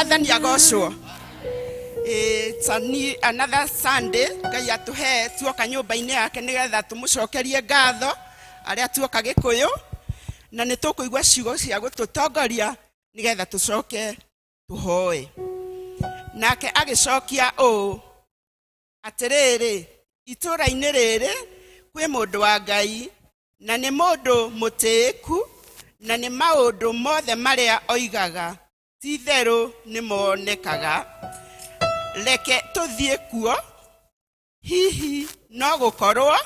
Mwathani agocwo. It's another Sunday Ngai atũhe tuoka nyũmba-inĩ yake nĩgetha tũmũcokerie ngatho arĩa tuoka Gĩkũyũ, na nĩ tũkũigua ciugo cia gũtũtongoria nĩgetha tũcoke tũhoe. Nake agĩcokia ũũ, atĩrĩrĩ, itũũra-inĩ rĩrĩ kwĩ mũndũ wa Ngai, na nĩ mũndũ mũtĩĩku, na nĩ maũndũ mothe marĩa oigaga ti-itherũ nĩ monekaga. Reke tũthiĩ kuo, hihi no gũkorwo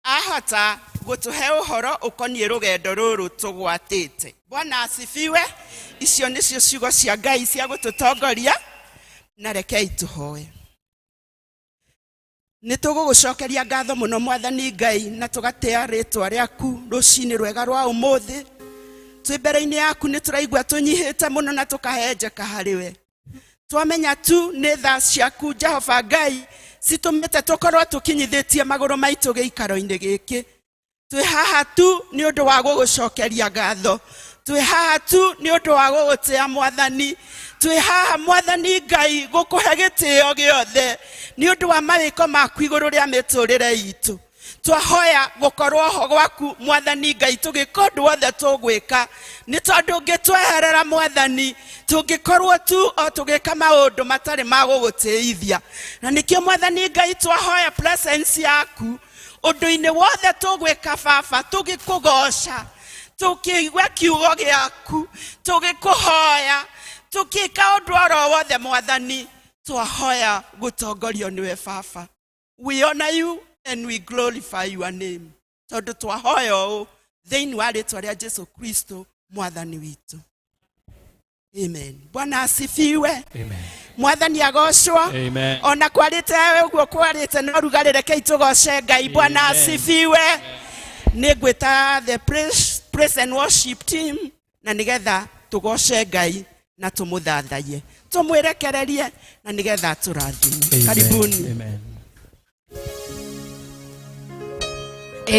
ahota gũtũhe ũhoro ũkoniĩ rũgendo rũrũ tũgwatĩte. Bwana asifiwe. Icio nĩcio ciugo cia Ngai cia gũtũtongoria, na rekei tũhoe. Nĩ tũgũgũcokeria ngatho mũno Mwathani Ngai, na tũgatĩa rĩtwa rĩaku rũcinĩ rwega rwa ũmũthĩ. Twĩ mbere-inĩ yaku nĩ tũraigua tũnyihĩte mũno na tũkahenjeka harĩ we. Twamenya tu nĩ tha ciaku Jehova Ngai citũmĩte tũkorwo tũkinyithĩtie magũrũ maitũ gĩikaro-inĩ gĩkĩ. Twĩ haha tu nĩ ũndũ wa gũgũcokeria ngatho, twĩ haha tu nĩ ũndũ wa gũgũtĩa Mwathani, twĩ haha Mwathani Ngai gũkũhe gĩtĩo gĩothe nĩ ũndũ wa mawĩko maku igũrũ rĩa mĩtũrĩre itũ. Twahoya gũkorwo ho gwaku Mwathani Ngai tũgĩka ũndũ wothe tũgwĩka, nĩ tondũ ũngĩtweherera Mwathani tũngĩkorwo tu o tũgĩka maũndũ matarĩ ma gũgũtĩithia. Na nĩkĩo Mwathani Ngai twahoya presence yaku ũndũ-inĩ wothe tũgwĩka Baba, tũgĩkũgoca, tũkĩigua kiugo gĩaku, tũgĩkũhoya, tũkĩka ũndũ oro wothe Mwathani, twahoya gũtongorio nĩwe Baba. We honor you and we glorify your name. Tondũ twahoya ũũ thĩinĩ wa rĩtwa rĩa Jesu Kristo Mwathani witũ. Amen. Bwana asifiwe. Amen. Mwathani agocwo. Amen. Ona kwarĩte ũguo kwarĩte no rugarĩ, rekei tũgoce Ngai. Bwana Amen. asifiwe. Nĩ ngwĩta the praise and worship team na nĩgetha tũgoce Ngai na tũmũthathaiye, tũmwĩrekererie na nĩgetha atũrathime. Amen. Karibuni. Amen.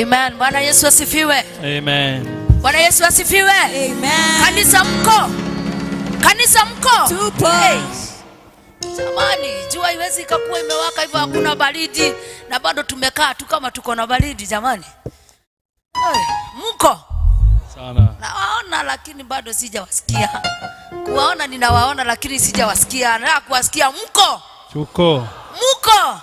Amen. Bwana Yesu asifiwe. Amen. Bwana Yesu asifiwe. Amen. Kanisa mko? Kanisa mko? Tupo. Hey. Jamani, jua haiwezi ikakuwa imewaka hivyo hakuna baridi na bado tumekaa tu kama tuko na baridi jamani. Hey, mko? Sana. Nawaona lakini bado sijawasikia. Kuwaona ninawaona lakini sijawasikia. Nataka kuwasikia mko? Tuko. Mko?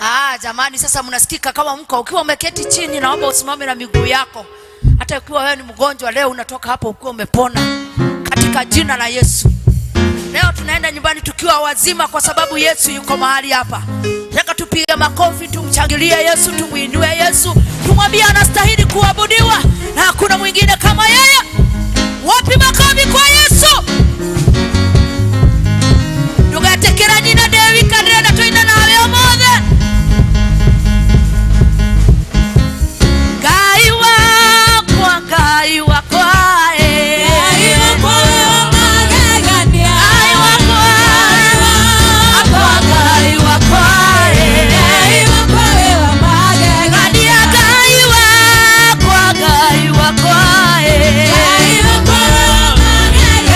Ah, jamani, sasa mnasikika kama mko. Ukiwa umeketi chini, naomba usimame na miguu yako. Hata ukiwa wewe ni mgonjwa leo, unatoka hapo ukiwa umepona katika jina la Yesu. Leo tunaenda nyumbani tukiwa wazima kwa sababu Yesu yuko mahali hapa. Nataka tupige makofi, tumshangilie Yesu, tumuinue Yesu, tumwambie anastahili kuabudiwa na hakuna mwingine kama yeye. Wapi makofi kwa Yesu? Ndugatikira nyina Dewi kandirenda tuina nawe ũmũthĩ. Ngai wakwa, Ngai wakwa, eh. Ngai wakwa wa magegania. Ngai wakwa, akwa Ngai wakwa, eh. Ngai wakwa we wa magegania. Ngadia Ngai wakwa, Ngai wakwa, eh. Ngai wakwa wa magegania.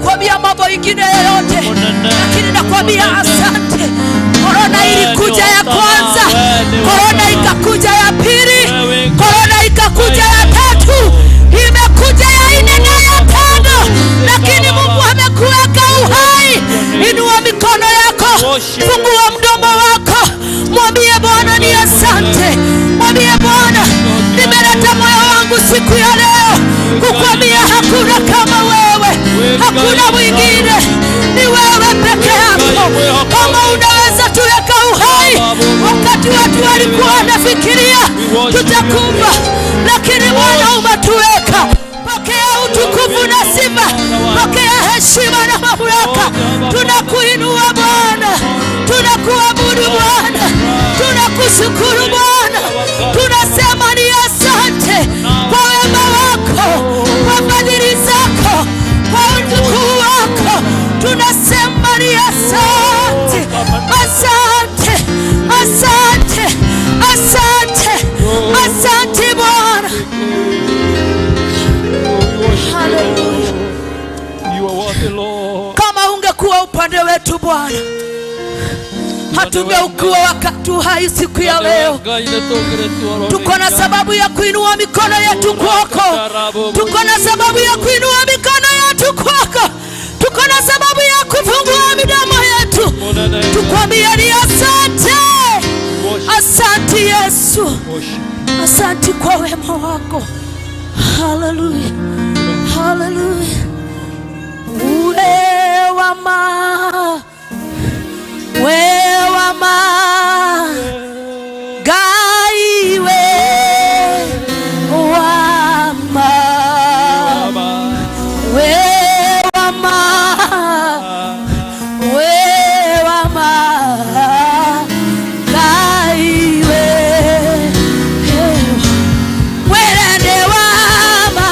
kukwambia mambo ingine yoyote, lakini nakwambia asante. Korona ilikuja ya kwanza, korona ikakuja ya pili, korona ikakuja ya tatu, imekuja ya nne na ya tano, lakini Mungu amekuweka uhai. Inua mikono yako, fungua mdomo wako, mwambie Bwana ni asante. Mwambie Bwana, nimeleta moyo wangu siku ya leo kukwambia hakuna kama wewe, hakuna mwingine, ni wewe peke yako. Kama unaweza tuweka uhai wakati watu walikuwa wanafikiria tutakufa, lakini Bwana umetuweka. Pokea utukufu na sifa, pokea heshima na mamlaka. Tunakuinua Bwana, tunakuabudu Bwana, tunakushukuru Bwana, tunasema ni asante kwa wema wako, kwa fadhili zako, kwa utukufu wako. Tunasema ni asante, asante, asante, asante, asante Bwana. Hallelujah. You are worthy, Lord. Kama ungekuwa upande wetu Bwana, hatungekuwa wakati hai siku ya leo. Tuko na sababu ya kuinua mikono yetu kwako, tuko na sababu ya kuinua mikono yetu kwako, tuko na sababu ya kufungua midomo yetu tukwambie ni asante, asante Yesu, asante kwa wema wako. Haleluya, haleluya. Uwe wama, we wama, Ngai we wama, we wama, we wama, Ngai we, werende wama.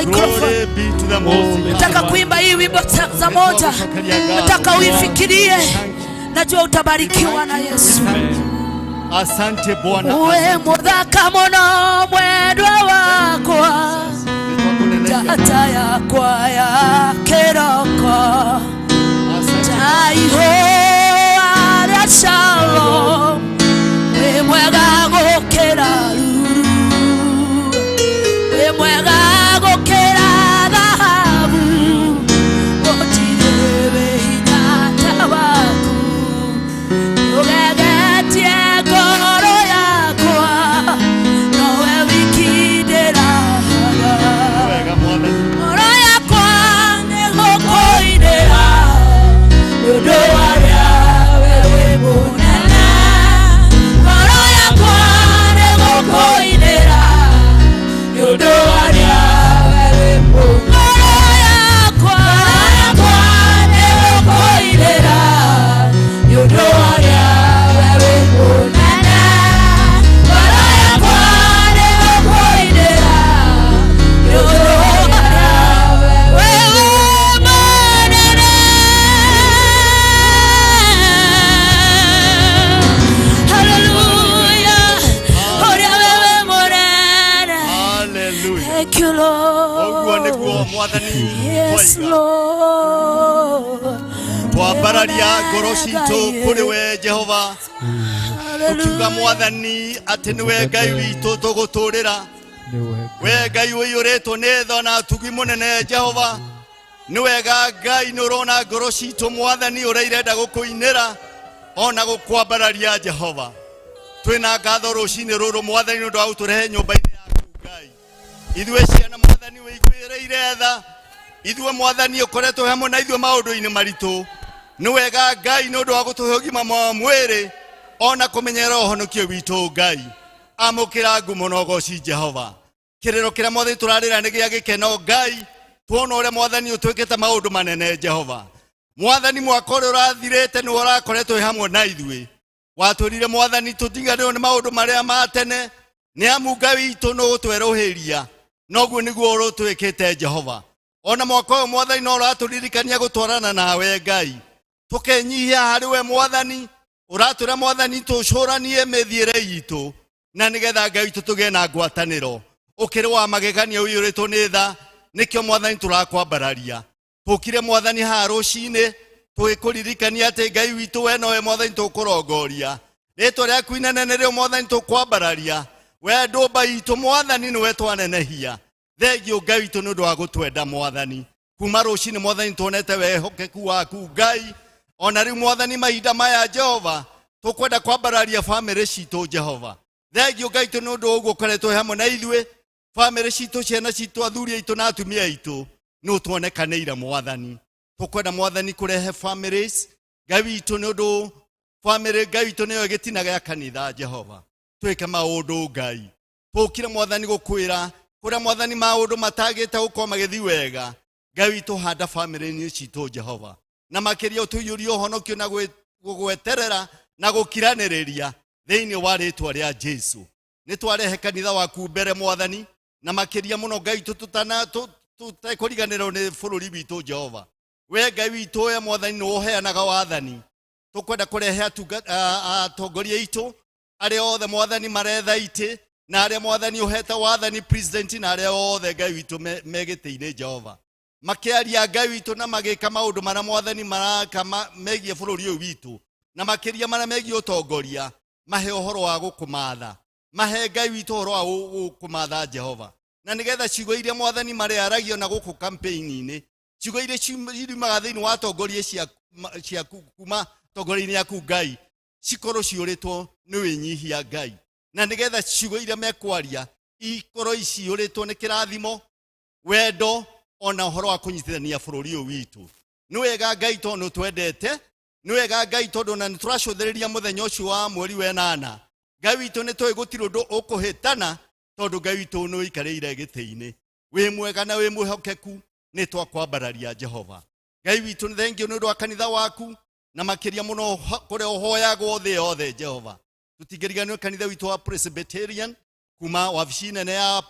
microphone. Glory be to the Most High. Nataka kuimba hii wimbo za moja, nataka uifikirie. Najua utabarikiwa na Yesu. Asante Bwana. Uwe muthaka muno mwendwa wakwa, njata yakwa ya kiroko, ndaihũa rĩa Shalom, wĩ mwega gũkĩra ruru, wĩ mwega gũkĩra thahabu, gũtirĩ wĩ hinya ta waku. Ũgegetie ngoro yakwa, nowe wiki ndĩrahaga. Wega Mwathani. Ngoro yakwa nĩgũkũinĩra, nĩ ũndũ wa ũrĩa we wĩ mũnene. Ngoro yakwa nĩgũkũinĩra, nĩ ũndũ wa ũrĩa we wĩ mũnene. Ngoro yakwa nĩgũkũinĩra, nĩ ũndũ wa ũrĩa we wĩ mũnene. Ngoro yakwa nĩgũkũinĩra, nĩ ũndũ wa ũrĩa we wĩ mũnene. Hallelujah. Ũrĩa we wĩ mũnene. Hallelujah. Thank you, Ũguo Lord. nĩguo Mwathani Yes, twoiga. Lord. Twambararia ngoro citũ kũrĩ we Jehova, tukiuga Hallelujah. Mwathani atĩ nĩwe Ngai witũ tũgũtũrĩra. We Ngai ũiyũrĩtwo nĩ tha na ũtugi mũnene Jehova. Nĩ wega Ngai, nĩ ũrona ngoro citũ Mwathani ũrĩa irenda gũkũinĩra ona gũkwambararia Jehova. Twĩna ngatho rũcinĩ rũrũ Mwathani nĩ ũndũ wa gũtũrehe nyũmba-inĩ yaku Ngai. Ithuĩ ciana Mwathani wĩiguĩrĩire tha, ithuĩ Mwathani ũkoretwo hamwe na ithuĩ maũndũ-inĩ maritũ. Nĩ wega Ngai nĩ ũndũ wa gũtũhe ũgima wa mwĩrĩ ona kũmenyerera ũhonokio witũ Ngai. Amũkĩra ngumo na ũgoci Jehova. Kĩrĩro kĩrĩa Mwathani tũrarĩra nĩ gĩa gĩkeno Ngai, tuona ũrĩa Mwathani ũtwĩkĩte maũndũ manene Jehova. Mwathani, mwaka ũrĩa ũrathirĩte nĩwe ũrakoretwo wĩ hamwe na ithuĩ. Watwĩrire Mwathani tũtiganĩrwo nĩ maũndũ marĩa ma tene, nĩ amu Ngai witũ nĩ ũgũtwerũhĩria. Noguo nĩguo ũrũtwĩkĩte Jehova. Ona mwaka ũyũ Mwathani no ũratũririkania gũtwarana nawe Ngai, tũkenyihia harĩ we Mwathani. Ũratwĩra Mwathani tũcũranie mĩthiĩre itũ, na nĩgetha Ngai witũ tũgĩe na ngwatanĩro. Ũkĩrĩ wa magegania, ũiyũrĩtwo nĩ tha, nĩkĩo Mwathani tũrakwambararia. Tũkire Mwathani haha rũcinĩ tũgĩkũririkania atĩ Ngai witũ we nowe Mwathani tũkũrongoria. Rĩtwa rĩaku inene nĩrĩo Mwathani tũkwambararia. We ndũmba itũ Mwathani nĩwe twanenehia. Thengio Ngai witũ nĩ ũndũ wa gũtwenda Mwathani. Kuma rũcinĩ Mwathani tuonete wehokeku waku Ngai. Ona rĩu Mwathani mahinda maya Jehova tũkwenda kwambararia bamĩrĩ citũ Jehova. Thengio Ngai witũ nĩ ũndũ ũguo ũkoretwo hamwe na ithuĩ, bamĩrĩ citũ, ciana citũ, athuri aitũ na atumia aitũ, nĩ ũtuonekanĩire Mwathani. Tũkwenda Mwathani kũrehe families Ngai witũ, nĩ ũndũ bamĩrĩ Ngai witũ nĩyo gĩtina gĩa kanitha Jehova. Twĩke maũndũ Ngai. Tũkire Mwathani gũkwĩra kũrĩa Mwathani maũndũ matagĩte gũkorwo magĩthiĩ wega, Ngai witũ handa bamĩrĩ-inĩ citũ Jehova, na makĩria ũtũiyũrie ũhonokio na gũgweterera na gũkiranĩrĩria thĩinĩ wa rĩtwa rĩa Jesu. Nĩ twarehe kanitha waku mbere Mwathani, na makĩria mũno Ngai witũ tũtekũriganĩrwo nĩ bũrũri witũ Jehova. We Ngai witũ, we Mwathani nĩ ũheanaga wathani. Tũkwenda kũrehe atongoria aitũ arĩa othe Mwathani maretha itĩ, na arĩa Mwathani ũhete wathani president, na arĩa othe Ngai witũ me gĩtĩ-inĩ Jehova, makĩaria Ngai witũ na magĩka maũndũ marĩa Mwathani maraka megiĩ bũrũri ũyũ witũ, na makĩria marĩa megiĩ ũtongoria. Mahe ũhoro wa gũkũmatha, mahe Ngai witũ ũhoro wa gũkũmatha Jehova, na nĩgetha ciugo iria Mwathani marĩaragio na gũkũ campaign-inĩ, ciugo iria ciumaga thĩinĩ wa atongoria ciaku, kuma tongoria-inĩ yaku Ngai, cikorwo ciũrĩtwo nĩ wĩnyihia Ngai, na nĩgetha ciugo iria mekwaria ikorwo ciyũrĩtwo nĩ kĩrathimo, wendo, ona ũhoro wa kũnyitithania bũrũri ũyũ witũ. Nĩ wega Ngai tondũ nĩ ũtwendete. Nĩ wega Ngai tondũ ona nĩ tũracũthĩrĩria mũthenya ũcio wa mweri wa ĩnana. Ngai witũ, nĩ tũĩ gũtirĩ ũndũ ũkũhĩtana, tondũ Ngai witũ nĩ ũikarĩire gĩtĩ-inĩ. Wĩ mwega na wĩ mwĩhokeku, nĩ twakwambararia Jehova. Ngai witũ, nĩ thengio nĩ ũndũ wa kanitha waku, na makĩria mũno kũrĩa ũhoyagwo thĩ yothe Jehova. Tũtingĩriganĩrwo kanitha witũ wa Presbyterian, kuma wabici nene ya,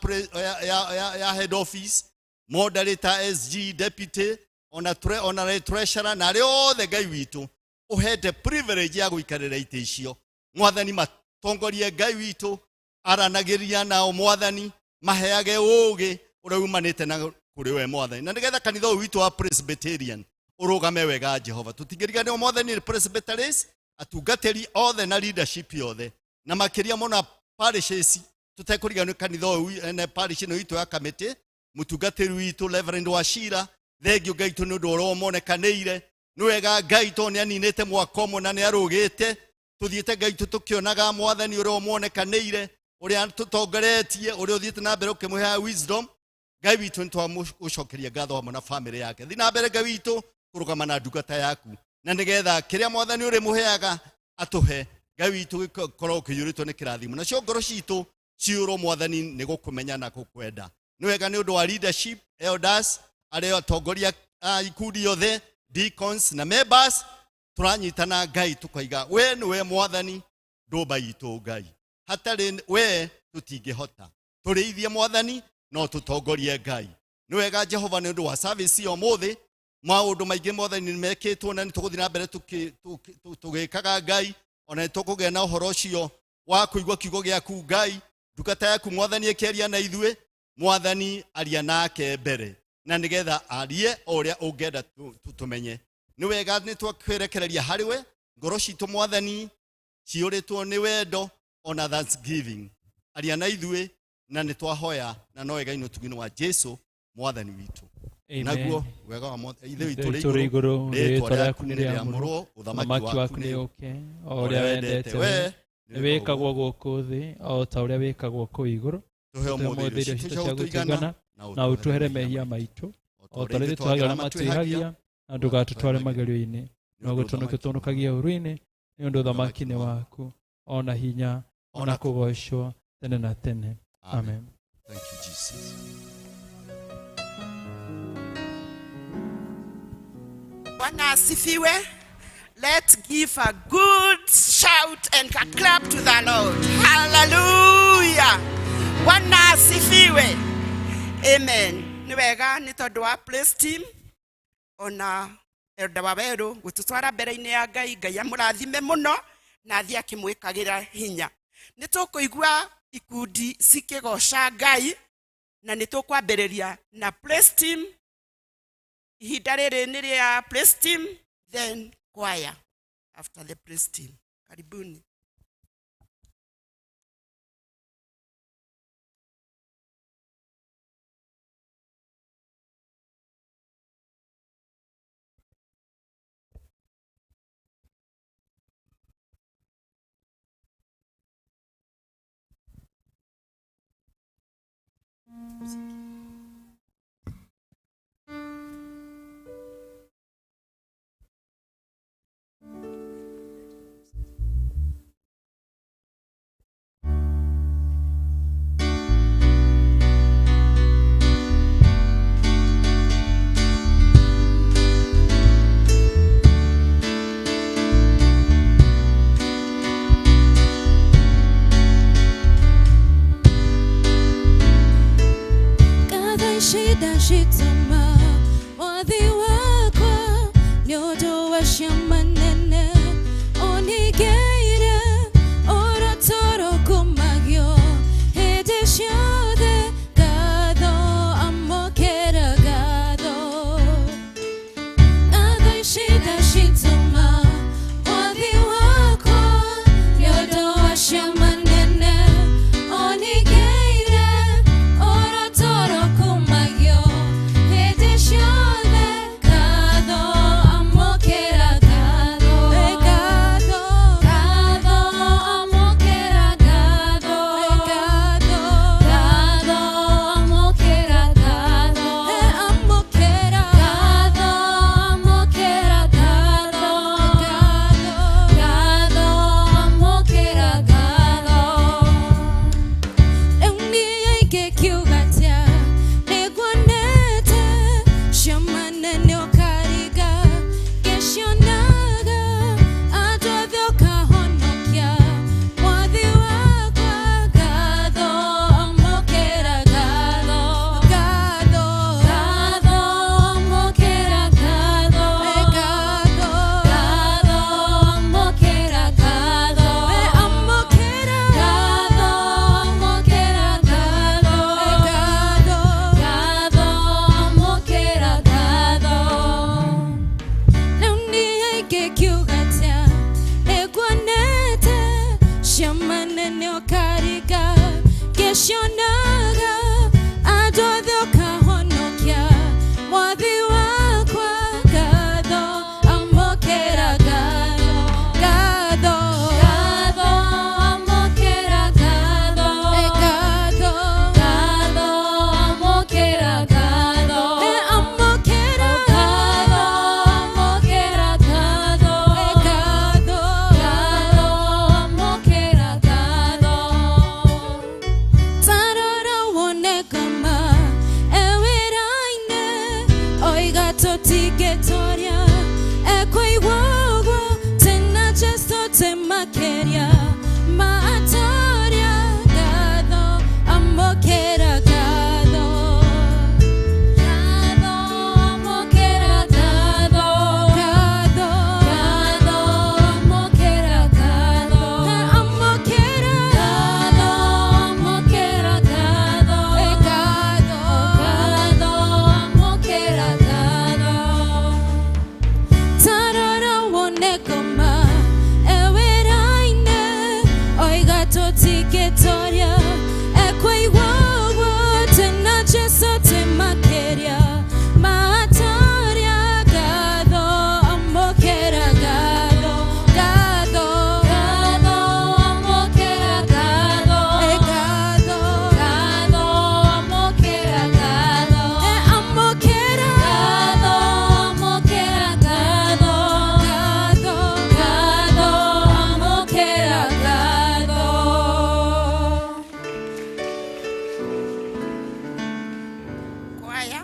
ya head office. Moderator, SG, deputy, ona honorary treasurer na arĩa othe Ngai witũ ũhete privilege ya gũikarĩra itĩ icio. Mwathani matongorie Ngai witũ, aranagĩria nao Mwathani, maheage ũũgĩ ũrĩa umanĩte na kũrĩ we Mwathani, na nĩgetha kanitha ũyũ witũ wa Presbyterian ũrũgame wega Jehova. Tũtingĩriganĩrwo Mwathani nĩ Presbyteries, atungatĩri othe na leadership yothe, na makĩria mũno parishes, tũtekũriganĩrwo kanitha ũyũ na parish ĩno itũ ya Kamĩtĩ, mũtungatĩri witũ Reverend Wachira, thengio Ngai tũ nĩ ũndũ ũrĩa ũmonekanĩire. Nĩ wega Ngai tondũ nĩ aninĩte mwaka ũmwe na nĩ arũgĩte, tũthiĩte Ngai tũ tũkĩonaga Mwathani ũrĩa ũmonekanĩire, ũrĩa tũtongoretie, ũrĩa ũthiĩte na mbere ũkĩmũheaga wisdom. Ngai witũ nĩ twamũcokeria ngatho hamwe na famĩlĩ yake. Thiĩ na mbere Ngai witũ kũrũgama na ndungata yaku, na nĩgetha kĩrĩa Mwathani ũrĩmũheaga atũhe, Ngai witũ gĩkorwo kĩiyũrĩtwo nĩ kĩrathimo, nacio ngoro citũ ciyũrwo Mwathani nĩ gũkũmenya na gũkwenda. Nĩ wega nĩ ũndũ wa leadership, elders, arĩa atongoria a ikundi yothe, deacons na members, tũranyitana Ngai tũkaiga we nĩwe Mwathani ndũmba itũ Ngai, hatarĩ we tũtingĩhota. Tũrĩithie Mwathani no tũtongorie Ngai. Nĩ wega Jehova nĩ ũndũ wa service ya ũmũthĩ, maũndũ maingĩ Mwathani nĩ mekĩtwo na nĩ tũgũthiĩ na mbere tũgĩkaga Ngai, ona nĩ tũkũgĩa na ũhoro ũcio wa kũigua kiugo gĩaku Ngai. Ndungata yaku Mwathani ĩkĩaria na ithuĩ, Mwathani aria nake mbere, na nĩgetha arie o ũrĩa ũngĩenda tũmenye. Nĩ wega nĩ twakwerekereria harĩ we, ngoro citũ Mwathani ciyũrĩtwo nĩ wendo ona thanksgiving. Aria na ithuĩ na nĩ twahoya na no wega-inĩ ũtugi-inĩ wa Jesu Mwathani witũ. Naguo wega wa Ithe witũ ũrĩ igũrũ, rĩĩtwa rĩaku nĩ rĩamũrwo, ũthamaki waku nĩ ũũke, o ũrĩa wendete we nĩ wĩkagwo gũkũ thĩ o ta ũrĩa wĩkagwo kũu igũrũ. Tũhe ũmũthĩ irio citũ cia gũtũigana, na ũtũhere mehia maitũ o ta ũrĩa ithuĩ tũhagĩra matwĩhagia, na ndũgatũtware magerio-inĩ, no gũtũhonokia ũtũhonokagie ũũru-inĩ, nĩ ũndũ ũthamaki nĩ waku, ona hinya, ona kũgoocwo tene na tene. Amen. Thank you, Jesus. Bwana asifiwe. Let's give a good shout and a clap to the Lord. Hallelujah. Bwana asifiwe. Amen. Nĩ wega nĩ tondũ wa praise team ona Elder Waweru gũtũtwara mbere-inĩ ya Ngai. Ngai amũrathime mũno na athiĩ akĩmwĩkagĩra hinya. Nĩ tũkũigua ikundi cikĩgoca Ngai na nĩ tũkwambĩrĩria na praise team. Ihinda rĩrĩ nĩ rĩa praise team, then choir after the praise team. Karibuni. Shida shituma mwathi wakwa nĩ ũndũ wa ciama nene ũnĩngeire ũrotoro kumagio hĩndĩ ciothe ngatho amũkĩra ngatho. Ngatho shida shituma mwathi wakwa nĩ ũndũ wa ciama nene ũnĩngeire ũrotoro kumagio hĩndĩ ciothe. Oiga tũtingĩtoria ekũigua ũguo tena Jesu twĩmakĩria matoria ngatho amũkĩra ngatho ngatho amũkĩra ngatho ngatho ngatho amũkĩra ngatho amũkĩra ngatho amũkĩra ngatho ngatho ngatho amũkĩra ngatho tarora wone ngoma ewĩra-inĩ oiga tũtingĩtoria ekũigua ũguo twĩna Jesu twĩmakĩria matoria ngatho amũkĩra ngatho ngatho ngatho amũkĩra ngatho ngatho ngatho amũkĩra ngatho amũkĩra ngatho amũkĩra ngatho ngatho ngatho amũkĩra ngatho. Kwaya.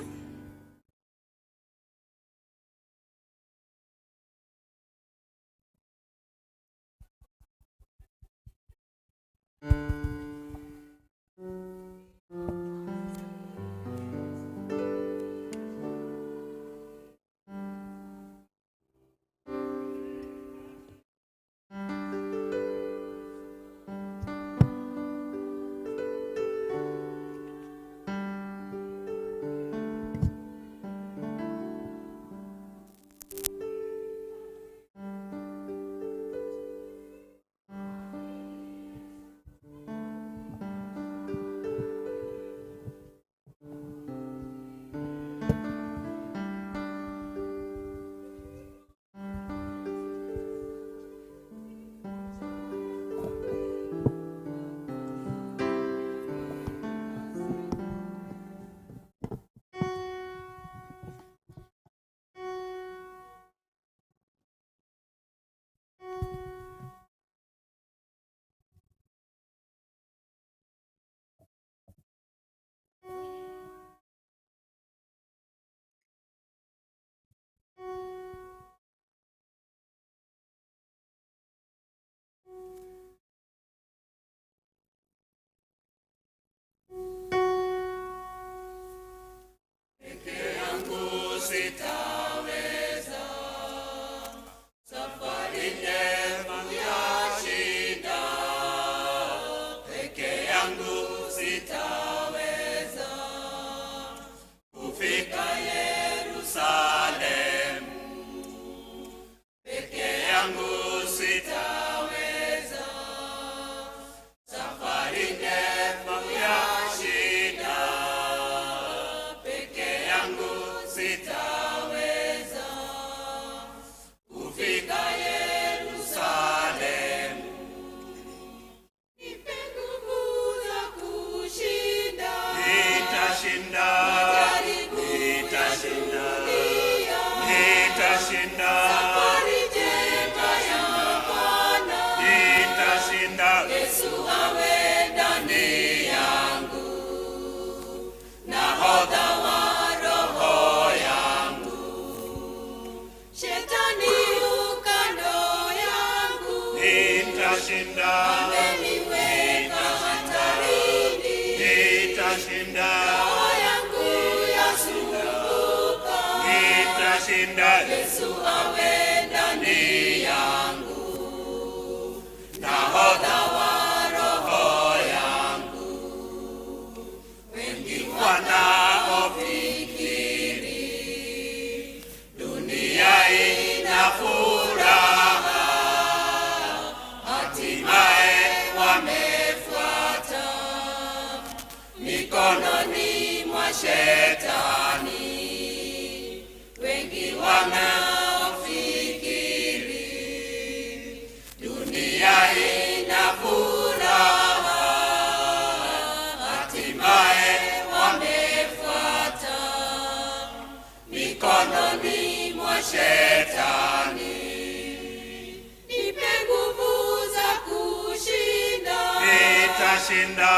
Nitashinda,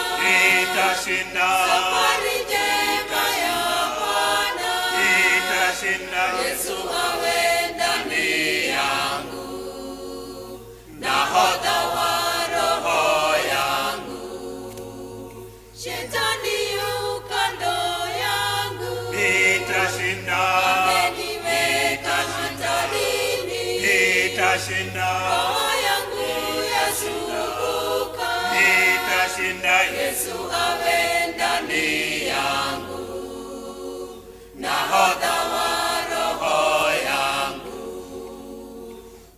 nitashinda, Safari njema. Nitashinda. Ameniweka hatarini. Nitashinda. Roho yangu yasumbuka. Nitashinda. Yesu awe ndani yangu, nahodha wa roho yangu.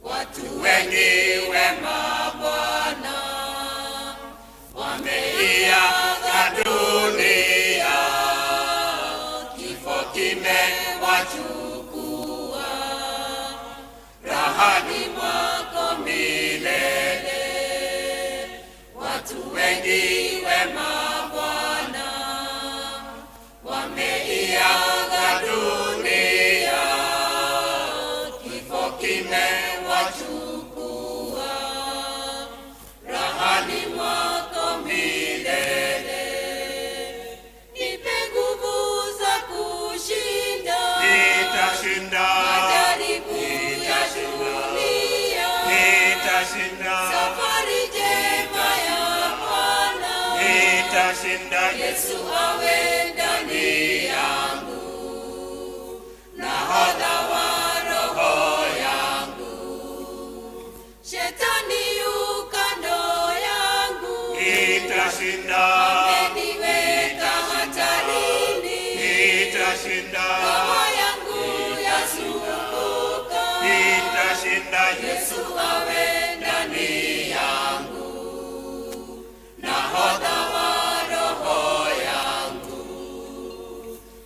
Watu wengi wema Bwana wameiaga dunia, kifo kimewachukua, rahani mwako milele. Watu wengi wema Bwana wameiaga dunia, kifo kimewachukua, rahani mwako milele. Nipe nguvu za kushinda Nitashinda. majaribu ya dunia, Nitashinda. safari njema ya Bwana. Nitashinda. Yesu awe ndani yangu, nahodha wa roho yangu. Shetani yu kando yangu, Nitashinda. ameniweka hatarini. Nitashinda. Roho yangu yasumbuka, Nitashinda. Yesu awe ndani yangu, nahodha wa roho yangu.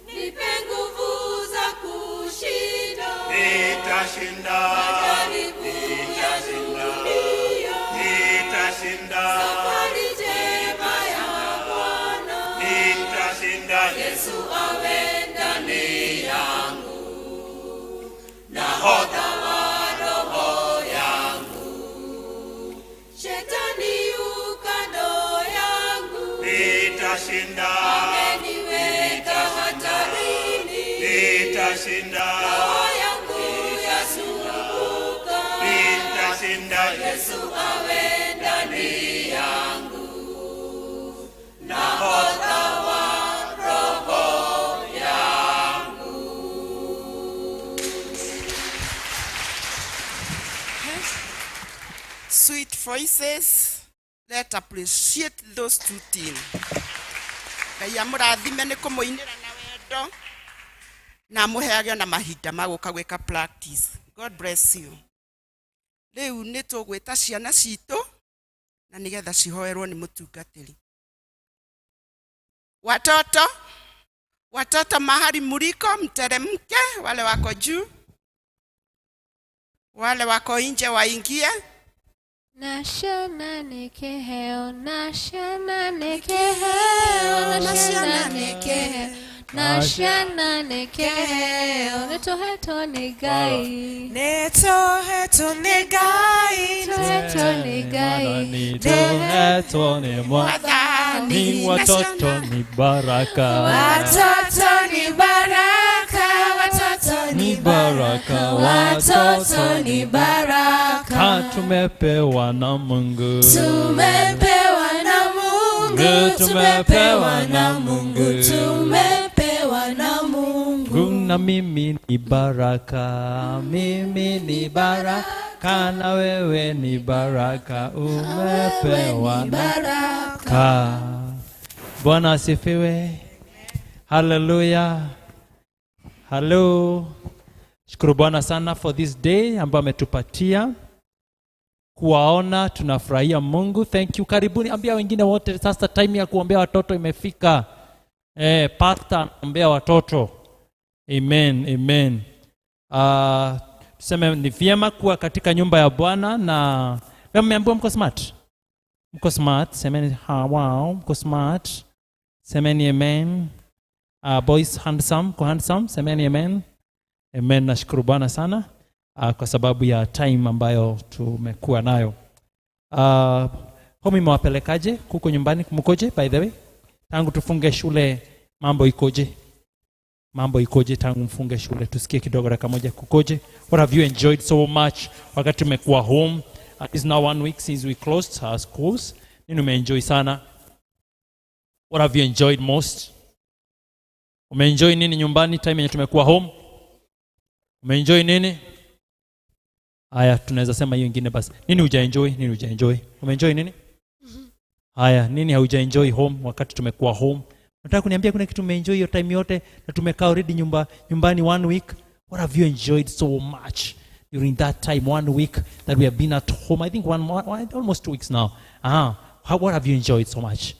Nipe nguvu za kushinda Nitashinda. majaribu ya dunia, Nitashinda. safari njema ya Bwana. Nitashinda. Yesu awe ndani yangu, nahodha wa roho yangu. Shetani yu kando yangu, Nitashinda. ameniweka hatarini. Nitashinda. Roho yangu yasumbuka, Nitashinda. Yesu awe ndani yangu, nahodha wa roho yangu. Sweet voices, let appreciate those two team. Ngai amũrathime nĩ kũmũinĩra na wendo na amũheage ona mahinda ma gũka gwĩka practice. God bless you. Rĩu nĩ tũgwĩta ciana citũ na nĩgetha cihoerwo nĩ mũtungatĩri. Watoto, watoto mahali muliko, mteremke, wale wako juu, wale wako nje waingie. Naciana nĩ kĩheo, naciana nĩ kĩheo, naciana nĩ kĩheo, naciana nĩ kĩheo, nĩtũhetwo nĩ Ngai, Nĩtũhetwo nĩ Ngai, tũhetwo nĩ Ngai, Tuhetwo nĩ Mwathani, watoto ni baraka, watoto ni baraka, watoto ni baraka, watoto ni baraka, tumepewa na Mungu, tumepewa na Mungu, tumepewa na Mungu, tumepewa na Mungu. Na mimi ni baraka, mimi ni baraka, na wewe ni baraka, umepewa na baraka. Bwana asifiwe. Hallelujah. Hello. Shukuru Bwana sana for this day ambayo ametupatia kuwaona, tunafurahia Mungu. Thank you. Karibuni, ambia wengine wote sasa time ya kuombea watoto imefika. Pastor anaombea watoto. Amen, amen. Tuseme ni vyema kuwa katika nyumba ya Bwana na mmeambiwa mko smart. Mko smart, semeni wow, mko smart. Semeni amen. Boys handsome, ko handsome, semeni amen. Amen. Nashukuru Bwana sana kwa sababu ya time ambayo tumekuwa nayo. Homi mwapelekaje kuko nyumbani, mkoje by the way? Tangu tufunge shule mambo ikoje? Mambo ikoje tangu mfunge shule? Tusikie kidogo dakika moja, kukoje? What have you enjoyed so much wakati umekuwa home? It's now 1 week since we closed our schools. Nini umeenjoy sana? What have you enjoyed most? Umeenjoy nini nyumbani time yenye tumekuwa home? Umeenjoy nini? Haya, tunaweza sema hiyo ingine basi. Nini hujaenjoy? Nini hujaenjoy? Umeenjoy nini? Haya, nini haujaenjoy home wakati tumekuwa home? Nataka kuniambia kuna kitu umeenjoy hiyo time yote na tumekaa already nyumbani one week. What have you enjoyed so much during that time, one week that we have been at home? I think one almost 2 weeks now. What have you enjoyed so much?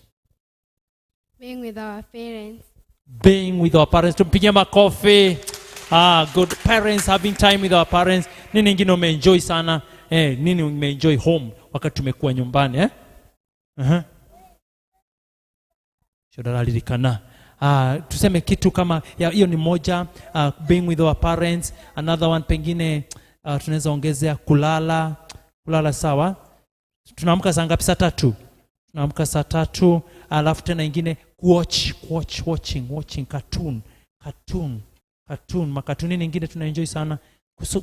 Being with our parents. Being with our parents. Tumpigie makofi. Ah, good parents, having time with our parents. Nini ingine umeenjoy sana? Nini umeenjoy home wakati tumekuwa nyumbani, eh? Shodaralirikana. Ah, tuseme kitu kama ya, hiyo ni moja, being with our parents. Another one pengine, tunaweza ongezea kulala. Kulala, sawa. Tunaamka saa ngapi? Saa 3. Tunaamka saa 3. Alafu tena ingine, watch watch watching watching cartoon cartoon cartoon makatuni. Nyingine tunaenjoy sana?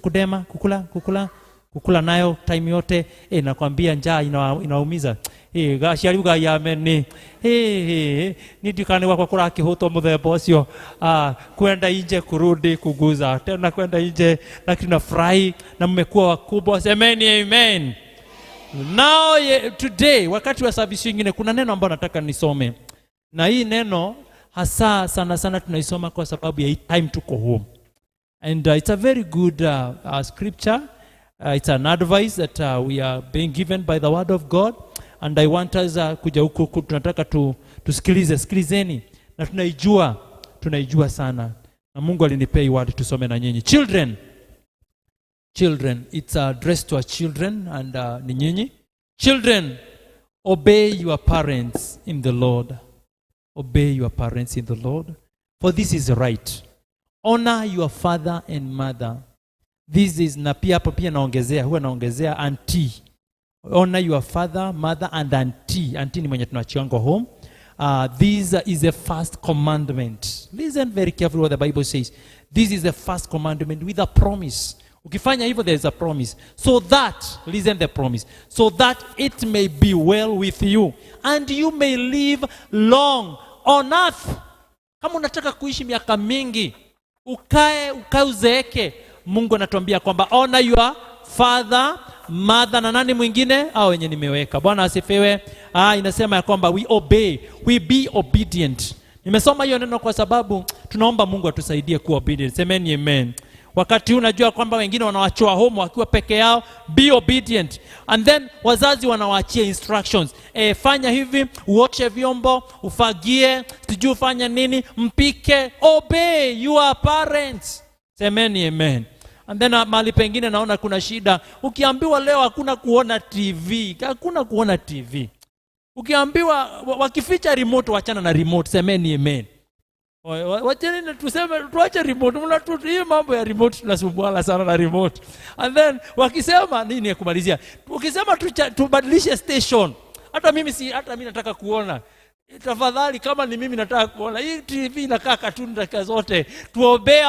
Kudema, kukula, kukula, kukula nayo time yote. Nakwambia njaa inaumiza. Gaciari yameni nindikane gwakwa kurakihutwo muthemba ucio. Ah, kwenda nje, kurudi, kuguza tena, kwenda nje, lakini nafurahi na mmekuwa wakubwa. Semeni amen. Now today wakati wa service ingine kuna neno ambalo nataka nisome, na hii neno hasa sana sana tunaisoma kwa sababu ya hii time tuko home, and it's a very good scripture. It's an advice that we are being given by the word of God, and I want us kuja huku tunataka tusikilize. Sikilizeni, na tunaijua sana, na Mungu alinipea hii word tusome na nyinyi. Children, children, it's addressed to our children, and ni nyinyi. Children, obey your parents in the Lord. Obey your parents in the Lord, for this is right. Honor your father and mother. This is, na pia hapo pia naongezea, huwa naongezea auntie. Honor your father, mother and auntie. Auntie ni mwenye tunachiwango home. This is the first commandment. Listen very carefully what the Bible says. This is the first commandment with a promise. Ukifanya hivyo, there is a promise. So that, listen, the promise, so that it may be well with you and you may live long on earth. Kama unataka kuishi miaka mingi, ukae uzeeke, Mungu anatuambia kwamba honor your father, mother na nani mwingine au wenye nimeweka. Bwana asifiwe. Ah, inasema ya kwamba we obey, we be obedient. Nimesoma hiyo neno kwa sababu tunaomba Mungu atusaidie kuwa obedient. Semeni amen. Wakati huu unajua kwamba wengine wanawachoa home wakiwa peke yao, be obedient. And then wazazi wanawaachia instructions. Fanya hivi, uoshe vyombo, ufagie, sijui ufanye nini, mpike. Obey your parents. Semeni amen. And then mahali pengine naona kuna shida. Ukiambiwa leo hakuna kuona TV, hakuna kuona TV. Ukiambiwa wakificha remote, wachana na remote. Semeni amen. Wacheni tuseme tuache remote. Hii mambo ya remote, tunasumbuana sana na remote. And then wakisema nini ya kumalizia? Ukisema tubadilishe station. Hata mimi si hata mimi nataka kuona. Tafadhali, kama ni mimi nataka kuona. Hii TV inakaa katuni dakika zote. Tuobey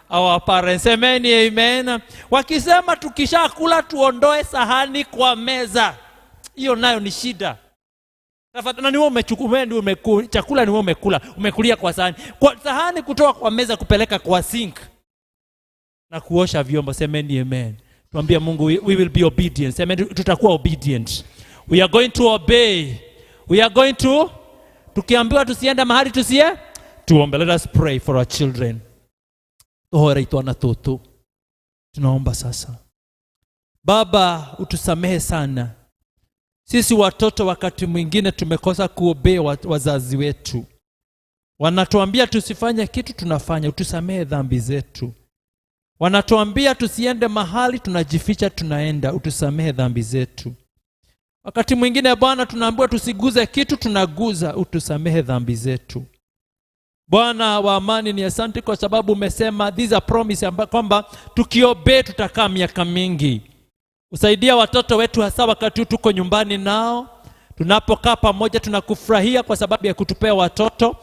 our parents. Semeni amen. Wakisema tukishakula tuondoe sahani kwa meza. Hiyo nayo ni shida. Tafadhali, na ni wewe umechukua, wewe ndio umekula chakula, ni wewe umekula, umekulia kwa sahani. Kwa sahani kutoka kwa meza kupeleka kwa sink na kuosha vyombo. Semeni amen. Tuambie Mungu, we will be obedient. Semeni tutakuwa obedient. We are going to obey. We are going to, tukiambiwa tusiende mahali tusie, tuombe. Let us pray for our children. Tuhoere itwana tutu. Tunaomba sasa. Baba, utusamehe sana. Sisi watoto wakati mwingine tumekosa kuobey wazazi wetu. Wanatuambia tusifanye kitu, tunafanya. Utusamehe dhambi zetu. Wanatuambia tusiende mahali, tunajificha, tunaenda. Utusamehe dhambi zetu. Wakati mwingine, Bwana, tunaambiwa tusiguze kitu, tunaguza. Utusamehe dhambi zetu. Bwana wa amani, ni asante kwa sababu umesema this is a promise kwamba tukiobey tutakaa miaka mingi. Usaidia watoto wetu hasa wakati huu tuko nyumbani nao. Tunapokaa pamoja, tunakufurahia kwa sababu ya kutupea watoto.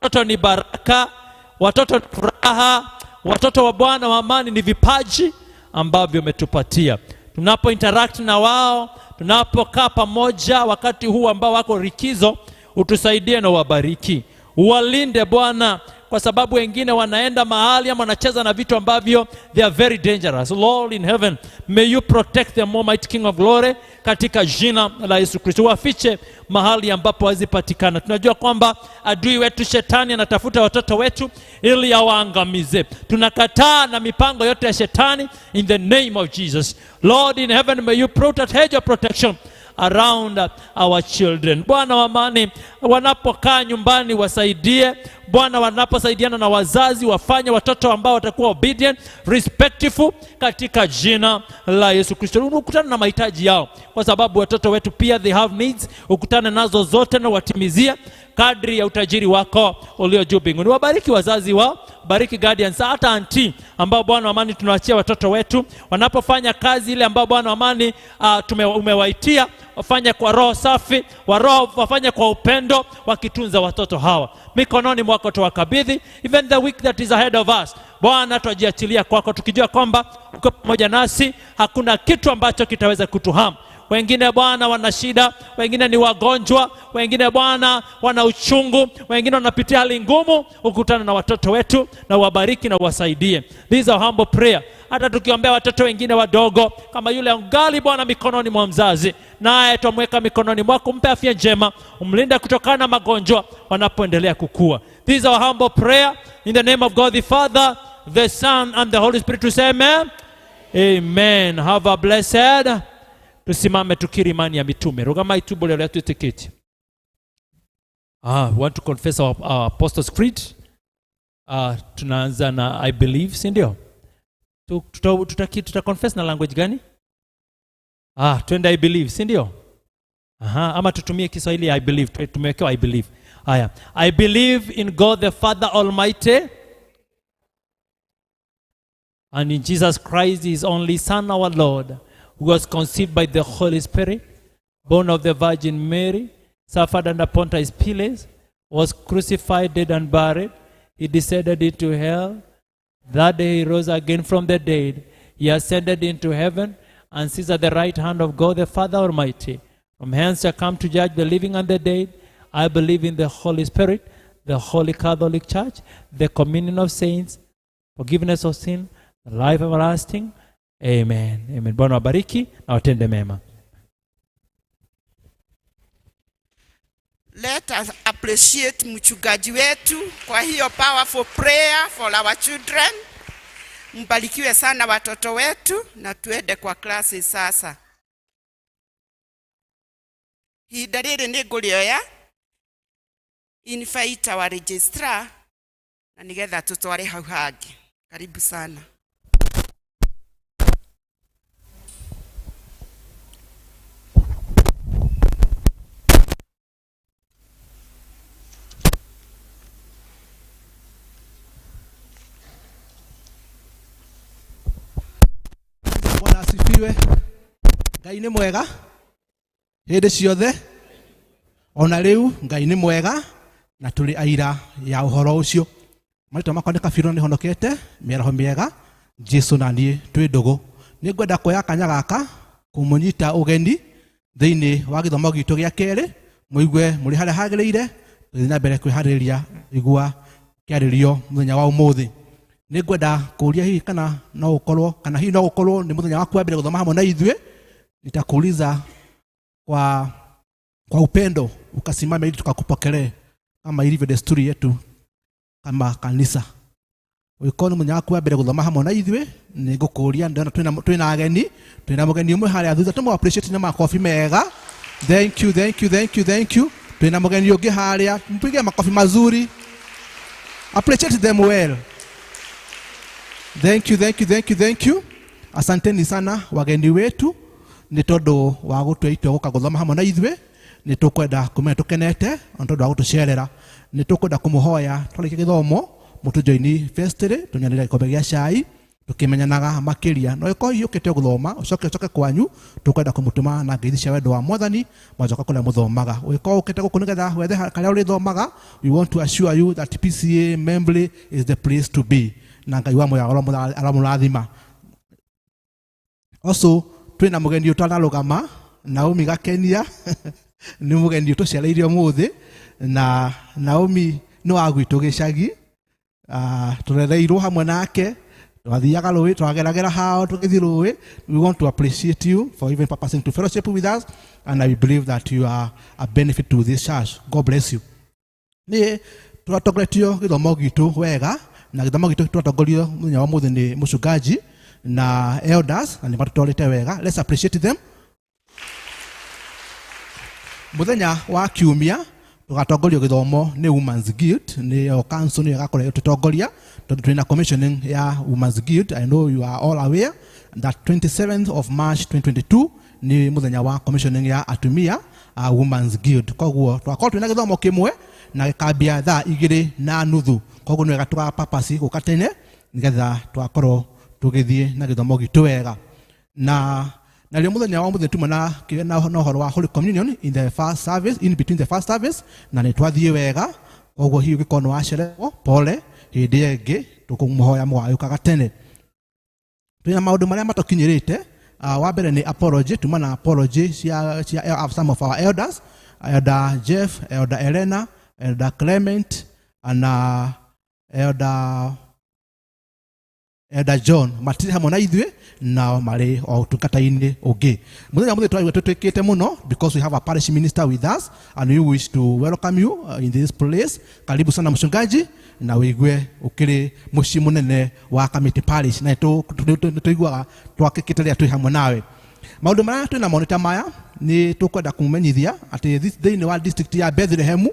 Watoto ni baraka, watoto ni furaha, watoto wa Bwana wa amani ni vipaji ambavyo umetupatia. Tunapo interact na wao, tunapokaa pamoja wakati huu ambao wako likizo, utusaidie na uwabariki. Uwalinde, Bwana, kwa sababu wengine wanaenda mahali ama wanacheza na vitu ambavyo they are very dangerous. Lord in heaven, may you protect them, Almighty King of Glory, katika jina la Yesu Kristo. Wafiche mahali ambapo hazipatikana. Tunajua kwamba adui wetu shetani anatafuta watoto wetu ili awaangamize. Tunakataa na mipango yote ya shetani in the name of Jesus. Lord in heaven, may you put a hedge of protection around our children. Bwana wa amani, wanapokaa nyumbani wasaidie. Bwana, wanaposaidiana na wazazi wafanye watoto ambao watakuwa obedient, respectful katika jina la Yesu Kristo. Ukutane na mahitaji yao, kwa sababu watoto wetu pia they have needs. Ukutane nazo zote na watimizie kadri ya utajiri wako ulio juu mbinguni. Wabariki wazazi wao, bariki guardians, hata auntie ambao Bwana wa amani tunawaachia watoto wetu wanapofanya kazi ile ambao Bwana wa amani umewaitia, wafanye kwa roho safi, wafanye kwa upendo, wakitunza watoto hawa. Mikononi mwako tuwakabidhi, even the week that is ahead of us. Bwana, twajiachilia kwako tukijua kwamba uko pamoja nasi, hakuna kitu ambacho kitaweza kutuhamu. Wengine Bwana wana shida, wengine ni wagonjwa, wengine Bwana wana uchungu, wengine wanapitia hali ngumu. Ukutane na watoto wetu na uwabariki na uwasaidie. This is our humble prayer. Hata tukiombea watoto wengine wadogo kama yule angali Bwana mikononi mwa mzazi, naye twamweka mikononi mwako, mpe afya njema, umlinde kutokana na magonjwa wanapoendelea kukua. This is our humble prayer in the name of God the Father, the Son and the Holy Spirit. To say amen. Amen. Have a blessed. Tusimame tukiri imani ya mitume. Rugama itubu leo tuitiketi. We want to confess our Apostles' Creed. Tunaanza na I believe, si ndio? Tuta confess na language gani? Twende I believe, si ndio? Ama tutumie Kiswahili I believe. Tumewekewa I believe. Haya. I believe in God the Father Almighty, and in Jesus Christ his only Son our Lord, who was conceived by the Holy Spirit, born of the Virgin Mary, suffered under Pontius Pilate, was crucified, dead and buried. He descended into hell. That day he rose again from the dead. He ascended into heaven and sits at the right hand of God the Father Almighty. From hence shall come to judge the living and the dead. I believe in the Holy Spirit, the Holy Catholic Church, the communion of saints, forgiveness of sin, the life everlasting. Amen. Amen. Bwana wabariki na watende mema. Let us appreciate mchungaji wetu kwa hiyo powerful prayer for our children. Mbarikiwe sana watoto wetu, na tuende kwa klasi sasa. Ihinda rĩrĩ nĩ ngũrĩoya invite our registrar na nĩgetha tũtware hau hangĩ. Karibu sana. Bwana asifiwe. Ngai nĩ mwega hĩndĩ ciothe, ona rĩu Ngai nĩ mwega na tũrĩ aira ya ũhoro ũcio. Marĩtwa makwa nĩ Kabirũ, nĩ honokete mĩaraho mĩega, Jesu na niĩ twĩ ndũgũ. Nĩ ngwenda kuoya kanya gaka kũmũnyita ũgeni thĩinĩ wa gĩthomo gitũ gĩa kerĩ, mũigue mũrĩ harĩa hagĩrĩire, tũthiĩ na mbere kwĩharĩrĩria igua kĩarĩrio mũthenya wa ũmũthĩ. Nĩ ngwenda kũũria hihi kana no ũkorwo, kana hihi no ũkorwo nĩ mũthenya waku wa mbere gũthoma hamwe na ithuĩ. Nitakuuliza kwa upendo ukasimame ili tukakupokelee kama ilivyo desturi yetu kama kanisa. Ũngĩkorwo nĩ mũthenya waku wa mbere gũthoma hamwe na ithuĩ, nĩ ngũkũũria, ndĩrona twĩna ageni, twĩna mũgeni ũmwe harĩa thutha, tũmũ appreciate na makobi mega. Thank you, thank you, thank you, thank you. Twĩna mũgeni ũngĩ harĩa, mpige makobi mazuri. Appreciate them well. Thank you, thank you, thank you, thank you. Asanteni sana wageni wetu nĩ tondũ wa gũtua itua gũka gũthoma hamwe na ithuĩ. Nĩ tũkwenda kũmenya tũkenete na tondũ wa gũtũcerera. Nĩ tũkwenda kũmũhoya twarĩkia gĩthomo mũtũjoini festĩrĩ, tũnyanĩre gĩkombe gĩa cai tũkĩmenyanaga makĩria. No ĩkorwo hihi ũkĩte gũthoma ũcoke ũcoke kwanyu, tũkwenda kũmũtũma na ngeithi cia wendo wa Mwathani mwacoka kũrĩa mũthomaga. Ũngĩkorwo ũkĩte gũkũ nĩgetha wethe karĩa ũrĩthomaga, we want to assure you that PCA Membley is the place to be. Na Ngai wa muoyo aramũrathima. Also twĩna mũgeni ũtanarũgama, Naomi Gakenia. Nĩ mũgeni ũtũcereire ũmũthĩ, na Naomi nĩ wa gwitũ gĩcagi, Tũrereirwo hamwe nake, twathiaga rũĩ, twageragĩra hao tũgĩthiĩ rũĩ. We want to appreciate you for even purposing to fellowship with us, and I believe that you are a benefit to this church. God bless you. Nĩ tũratongoretio gĩthomo gitũ wega, na gĩthomo gitũ tũratongorio mũthenya wa mũthĩ nĩ mũcungaji na elders, na nĩ matũtwarĩte wega. Let's appreciate them. Mũthenya wa kiumia tũgatongorio gĩthomo nĩ Women's Guild, nĩyo council nĩyo ĩgakorwo ĩgĩtũtongoria tondũ twĩna commissioning ya Women's Guild. I know you are all aware that 27th of March 2022 nĩ mũthenya wa commissioning ya atumia a Women's Guild. Koguo twakorwo twĩna gĩthomo kĩmwe na gĩkambia thaa 2:30, koguo nĩ wega tũgapapasi gũka tene nĩgetha twakorwo tũgĩthiĩ na gĩthomo gitũ wega. Na narĩo mũthenya wa mũthenya tuma na na ũhoro wa Holy Communion in the first service, in between the first service, na nĩ twathiĩ wega. Koguo hihi ũngĩkorwo nĩ wacererwo, pole, hĩndĩ ĩngĩ tũkũmũhoya mũgagĩũkaga tene. Twĩna maũndũ marĩa matũkinyĩrĩte. Wa mbere nĩ apology, tuma na apology cia some of our elders, Elder Jeff, Elder Elena, Elder Clement na Elder John matirĩ hamwe na ithuĩ, nao marĩ o ũtungata-inĩ ũngĩ. Mũthenya mũthĩ twaigua tũtwĩkĩte mũno because we have a parish minister with us and we wish to welcome you in this place. Karibu sana mchungaji, na wĩigue ũkĩrĩ mũciĩ mũnene wa Kamiti Parish, na tũiguaga twakĩkĩte rĩrĩa twĩ hamwe nawe. Maũndũ marĩa twĩna namo nĩ ta maya, nĩ tũkwenda kũmenyithia atĩ thĩinĩ wa district ya Bethlehem,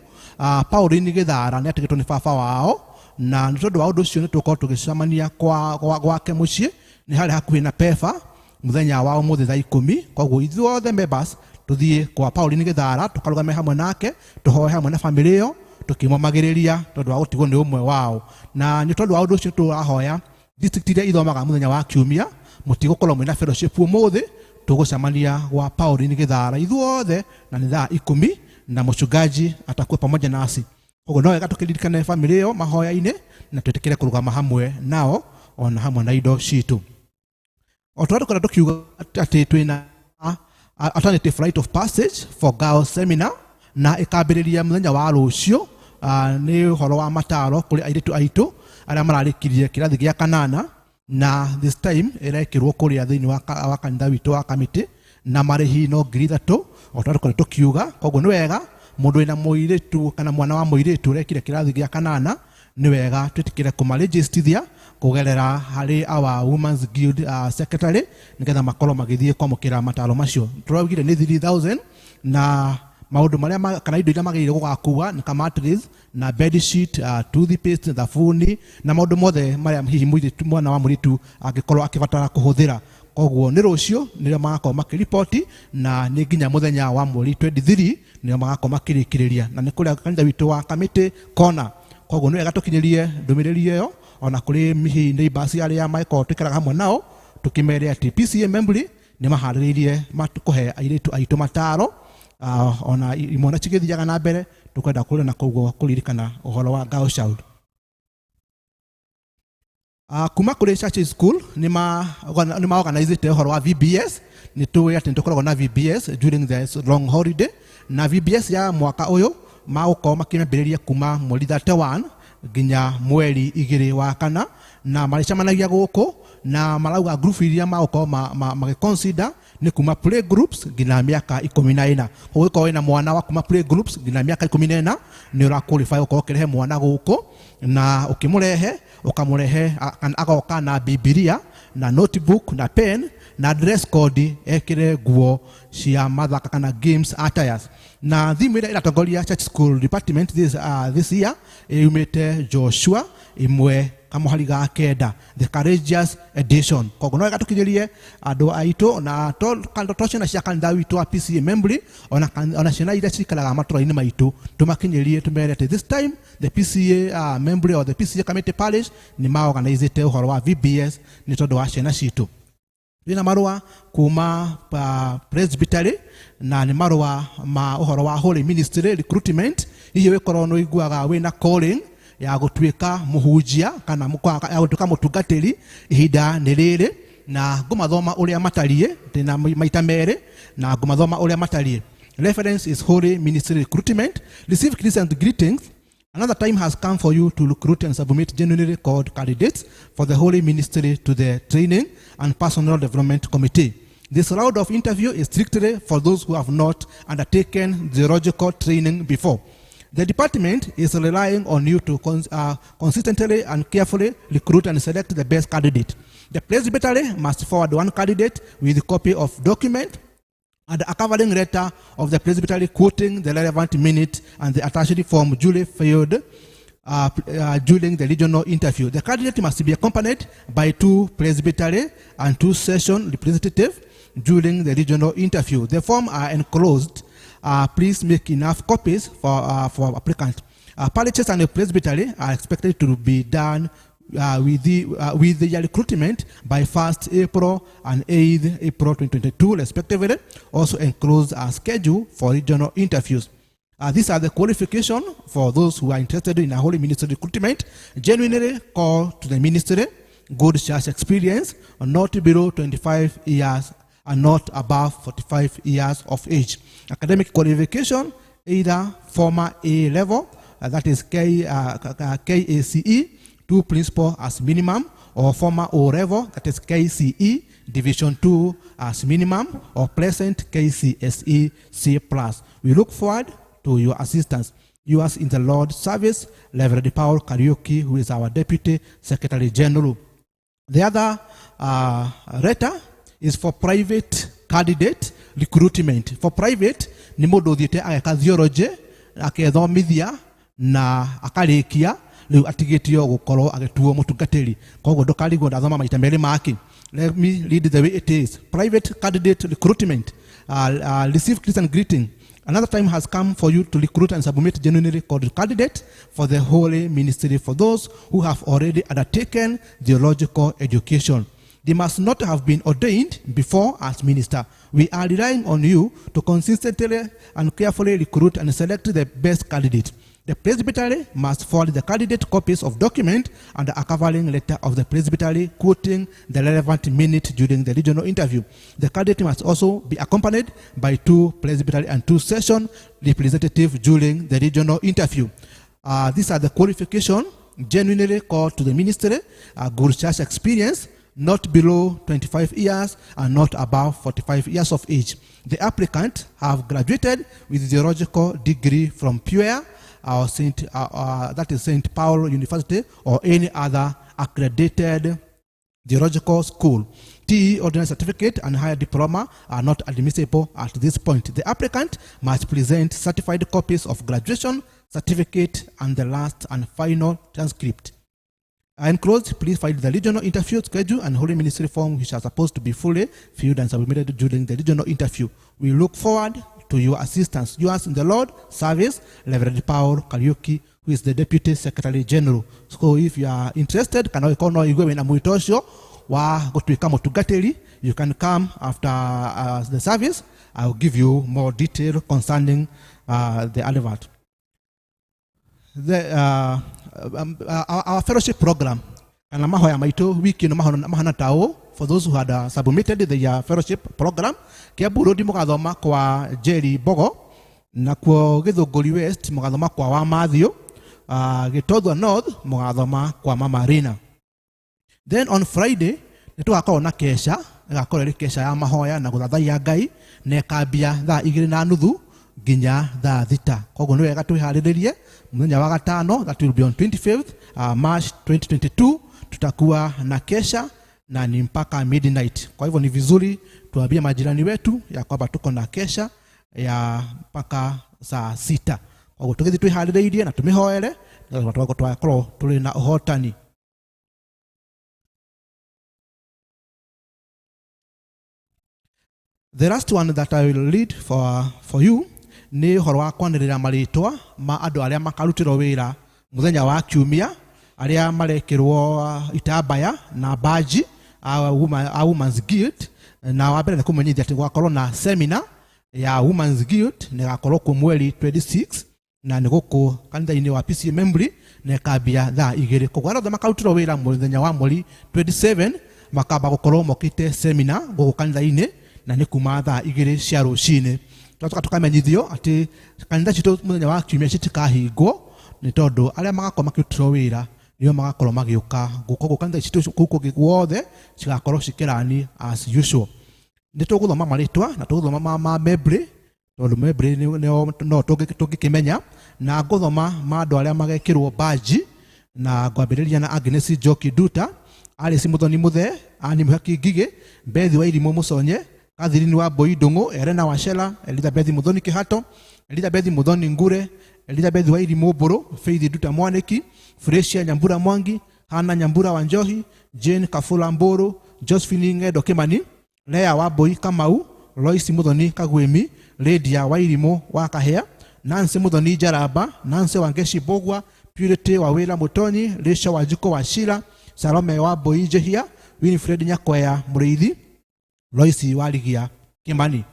Pauline Gĩthara nĩ atigĩtwo nĩ baba wao, na nĩ tondũ wa ũndũ ũcio nĩ tũgũkorwo tũgĩcemania gwake mũciĩ, nĩ harĩa hakuhĩ na Pefa mũthenya wa ũmũthĩ thaa 10. Koguo ithuothe members tũthiĩ kwa Pauline Gĩthara tũkarũgame hamwe nake, tũhoe hamwe na famĩlĩ ĩyo tũkĩmomagĩrĩria tondũ wa gũtigwo nĩ ũmwe wao. Na nĩ tondũ wa ũndũ ũcio tũrahoya district iria ithomaga mũthenya wa kiumia mũtigũkorwo mwĩna fellowship ũmũthĩ, tũgũcemania gwa Pauline Gĩthara ithuothe na nĩ thaa 10, na mũchungaji atakuwa pamoja nasi. Koguo no wega tũkĩririkane famĩlĩ ĩyo mahoya-inĩ na twĩtĩkĩre kũrũgama hamwe nao ona hamwe na indo citũ. O ta ũrĩa tũkoragwo tũkiuga atĩ twĩna alternative rite of passage for girls seminar, na ĩkambĩrĩria mũthenya wa rũciũ. Nĩ ũhoro wa mataro kũrĩ airĩtu aitũ arĩa mararĩkirie kĩrathi gĩa kanana, na this time ĩrekĩrwo kũrĩa thĩinĩ wa kanitha witũ wa Kamiti, na marĩhi no 3,000 o ta ũrĩa tũkoragwo tũkiuga. Koguo nĩ wega mũndũ wĩna mũirĩtu kana mwana wa mũirĩtu ũrekire kĩrathi gĩa kanana, nĩ wega twĩtĩkĩre kũmarĩnjĩstithia kũgerera harĩ our Women's Guild secretary nĩgetha makorwo magĩthiĩ kwamũkĩra mataro macio. Tũraugire nĩ 3,000, na maũndũ marĩa kana indo iria magĩrĩire gũgakua nĩ mattress na bed sheet, toothpaste, thabuni na maũndũ mothe marĩa hihi mũirĩtu, mwana wa mũirĩtu angĩkorwo akĩbatara kũhũthĩra. Koguo nĩ rũciũ nĩrĩo magakorwo makĩripoti, na nĩ nginya mũthenya wa mweri 23 nĩrĩo magakorwo makĩrĩkĩrĩria, na nĩ kũrĩa kanitha witũ wa Kamiti Corner. Koguo nĩ wega tũkinyĩrie ndũmĩrĩri ĩyo ona kũrĩ hihi neighbors arĩa makorwo tũikaraga hamwe nao, tũkĩmere atĩ PCA Membley nĩ maharĩrĩirie kũhe airĩtu aitũ mataro, ona imwana cigĩthiaga na mbere, tũkwenda kũrĩa na koguo kũririkana ũhoro wa girl child. Kuma kũrĩ Church School nĩ ma organizĩte ũhoro wa VBS. Nĩ tũĩ atĩ nĩ tũkoragwo na VBS during the long holiday, na VBS ya mwaka ũyũ magũkorwo makĩambĩrĩria kuma mweri 31 nginya mweri 2 wa kana, na marĩcemanagia gũkũ na marauga group iria magũkorwo magĩconsider nĩ kuma play groups nginya mĩaka 14. Koguo ũngĩkorwo wĩna mwana wa kuma play groups nginya mĩaka 14 nĩ ũra qualify gũkorwo ũkĩrehe mwana gũkũ, na ũkĩmũrehe ũkamũrehe agoka na Bibilia na notebook na pen na dress code, ekĩre nguo cia mathaka kana games attires. Na theme ĩrĩa ĩratongoria Church School Department this year yumĩte Joshua 1 kamũhari ga 9, the courageous edition. Koguo no wega tũkinyĩrie andũ aitũ na to ciana cia kanitha witũ wa PCA Membley, ona ciana iria cikaraga matũra-inĩ maitũ, tũmakinyĩrie tũmere atĩ this time the PCA Membley or the PCA Kamiti Parish nĩ maorganizĩte ũhoro wa VBS nĩ tondũ wa ciana citũ. Twĩna marũa kuma Presbytery, na nĩ marũa ma ũhoro wa Holy Ministry recruitment. Hihi wĩkorwo nĩ ũiguaga wĩna calling ya gũtuĩka mũhunjia kana ya gũtuĩka mũtungatĩri, ihinda nĩ rĩrĩ, na ngũmathoma ũrĩa matariĩ, ndĩna maita merĩ, na ngũmathoma ũrĩa matariĩ. Reference is Holy Ministry recruitment. Receive Christian greetings. Another time has come for you to recruit and submit genuinely called candidates for the Holy Ministry to the Training and Personal Development Committee. This round of interview is strictly for those who have not undertaken theological training before. The department is relying on you to consistently and carefully recruit and select the best candidate. The presbytery must forward one candidate with a copy of document and a covering letter of the presbytery quoting the relevant minute and the attached form duly filled during the regional interview. The candidate must be accompanied by 2 presbytery and 2 session representatives during the regional interview. The forms are enclosed. Please make enough copies for applicants. Parishes and the presbytery are expected to be done with the recruitment by 1st April and 8th April 2022, respectively. Also enclosed a schedule for regional interviews. These are the qualifications for those who are interested in a Holy Ministry recruitment. Genuinely call to the ministry, good church experience, not below 25 years and not above 45 years of age. Academic qualification, either former A level, that is KACE, 2 principal as minimum, or former O level, that is KCE, Division 2 as minimum, or present KCSE C+. We look forward to your assistance. Yours in the Lord's service, Reverend Paul Kariuki, who is our Deputy Secretary General. The other letter is for private candidate recruitment. For private, ni mundu uthiite ageka theology, akethomithia na akarikia, riu atigitio gukorwo agituo mutungatiri. Koguo ndukarigwo ndathoma maita meri make. Let me read the way it is. Private candidate recruitment. Receive Christian greeting. Another time has come for you to recruit and submit genuinely called candidate for the Holy Ministry for those who have already undertaken theological education. They must not have been ordained before as minister. We are relying on you to consistently and carefully recruit and select the best candidate. The presbytery must forward the candidate copies of document and a covering letter of the presbytery quoting the relevant minute during the regional interview. The candidate must also be accompanied by 2 presbytery and 2 session representatives during the regional interview. These are the qualifications: genuinely called to the ministry, good church experience, not below 25 years and not above 45 years of age. The applicant have graduated with theological degree from Pure, or Saint, that is Saint Paul University, or any other accredited theological school. TE ordinary certificate and higher diploma are not admissible at this point. The applicant must present certified copies of graduation certificate and the last and final transcript. Enclosed, please find the regional interview schedule and Holy Ministry form, which are supposed to be fully filled and submitted during the regional interview. We look forward to your assistance. Yours in the Lord service, Reverend Paul Kariuki, who is the Deputy Secretary General. So if you are interested, kana ikono igwe na mwito ucio wa gutuika mutungatiri, you can come after the service. I will give you more detail concerning the advert. Our fellowship program kana mahoya maitu wiki no mahana tao for those who had submitted their fellowship program. Kiambu Road mugathoma kwa Jerry Bogo, nakuo Githunguri West mugathoma kwa wa Matthew, Gitothua North mugathoma kwa Mama Rina. Then on Friday nitugakorwo na kesha, igakorwo iri kesha ya mahoya na guthathaiya Ngai, na ikambia thaa 2:30 nginya thaa 6. Koguo ni wega twihariririe muthenya wa gatano, that will be on 25th March 2022, tutakuwa na kesha na ni mpaka midnight. Kwa hivyo ni vizuri tuambie majirani wetu ya kwamba tuko na kesha ya mpaka saa 6. Kwa hivyo tukithi twihariririe na tumihoere na twakorwo turi na uhotani. The last one that I will read for you ni uhoro wa kwanĩrĩra marĩtwa ma andũ arĩa makarutĩrwo wĩra mũthenya wa kiumia, arĩa marekĩrwo itambaya na baji a Women's Guild. Na wa mbere nĩ kũmenyithia atĩ gwakorwo na seminar ya Women's Guild nĩ gakorwo kuo mweri 26 na nĩ gũkũ kanitha-inĩ wa PCEA Membley na ĩkambia thaa 2. Koguo arĩa othe makarutĩrwo wĩra mũthenya wa mweri 27 makamba gũkorwo mokĩte seminar gũkũ kanitha-inĩ na nĩ kuma thaa 2 cia rũcinĩ. Tũgacoka tũkamenyithio atĩ kanitha citũ mũthenya wa kiumia citikahingwo, Nĩ tondũ arĩa magakorwo makĩrutĩrwo wĩra nĩo magakorwo magĩũka gũkũ kanitha citũ kũu kũngĩ guothe cigakorwo cikĩrani as usual. Nĩ tũgũthoma marĩtwa na tũgũthoma ma Mebri tondũ Mebri no tũngĩkĩmenya, na ngũthoma ma andũ arĩa magekĩrwo baji, na ngwambĩrĩria na Agnes Njoki Nduta, Alice Muthoni Muthe, Annie Mũhaki Ngigĩ, Bethi wa Irimũ Mũconye, Catherine wa Mbui Ndung'u, Elena Wachela, Elizabeth Muthoni Kĩhato, Elizabeth Muthoni Ngure, Elizabeth wa Irimũ Mbũrũ, Faith Nduta Mwaniki, Fresia Nyambura Mwangi, Hana Nyambura wa Njohi, Jane Kafula Mbũrũ, Josephine Ng'endo Kĩmani, Lea wa Mbui Kamau, Lois Muthoni Kagwimi, Lydia wa Irimũ wa Kahĩa, Nancy Muthoni Njaramba, Nancy Wangeshi Mbũgua, Purity wa Wĩra Mũtonyi, Rachel Wanjikũ wa Shira, Salome wa Mbui Njehia, Winifred Nyakwea Mũrĩithi, Lois Warigia Kĩmani.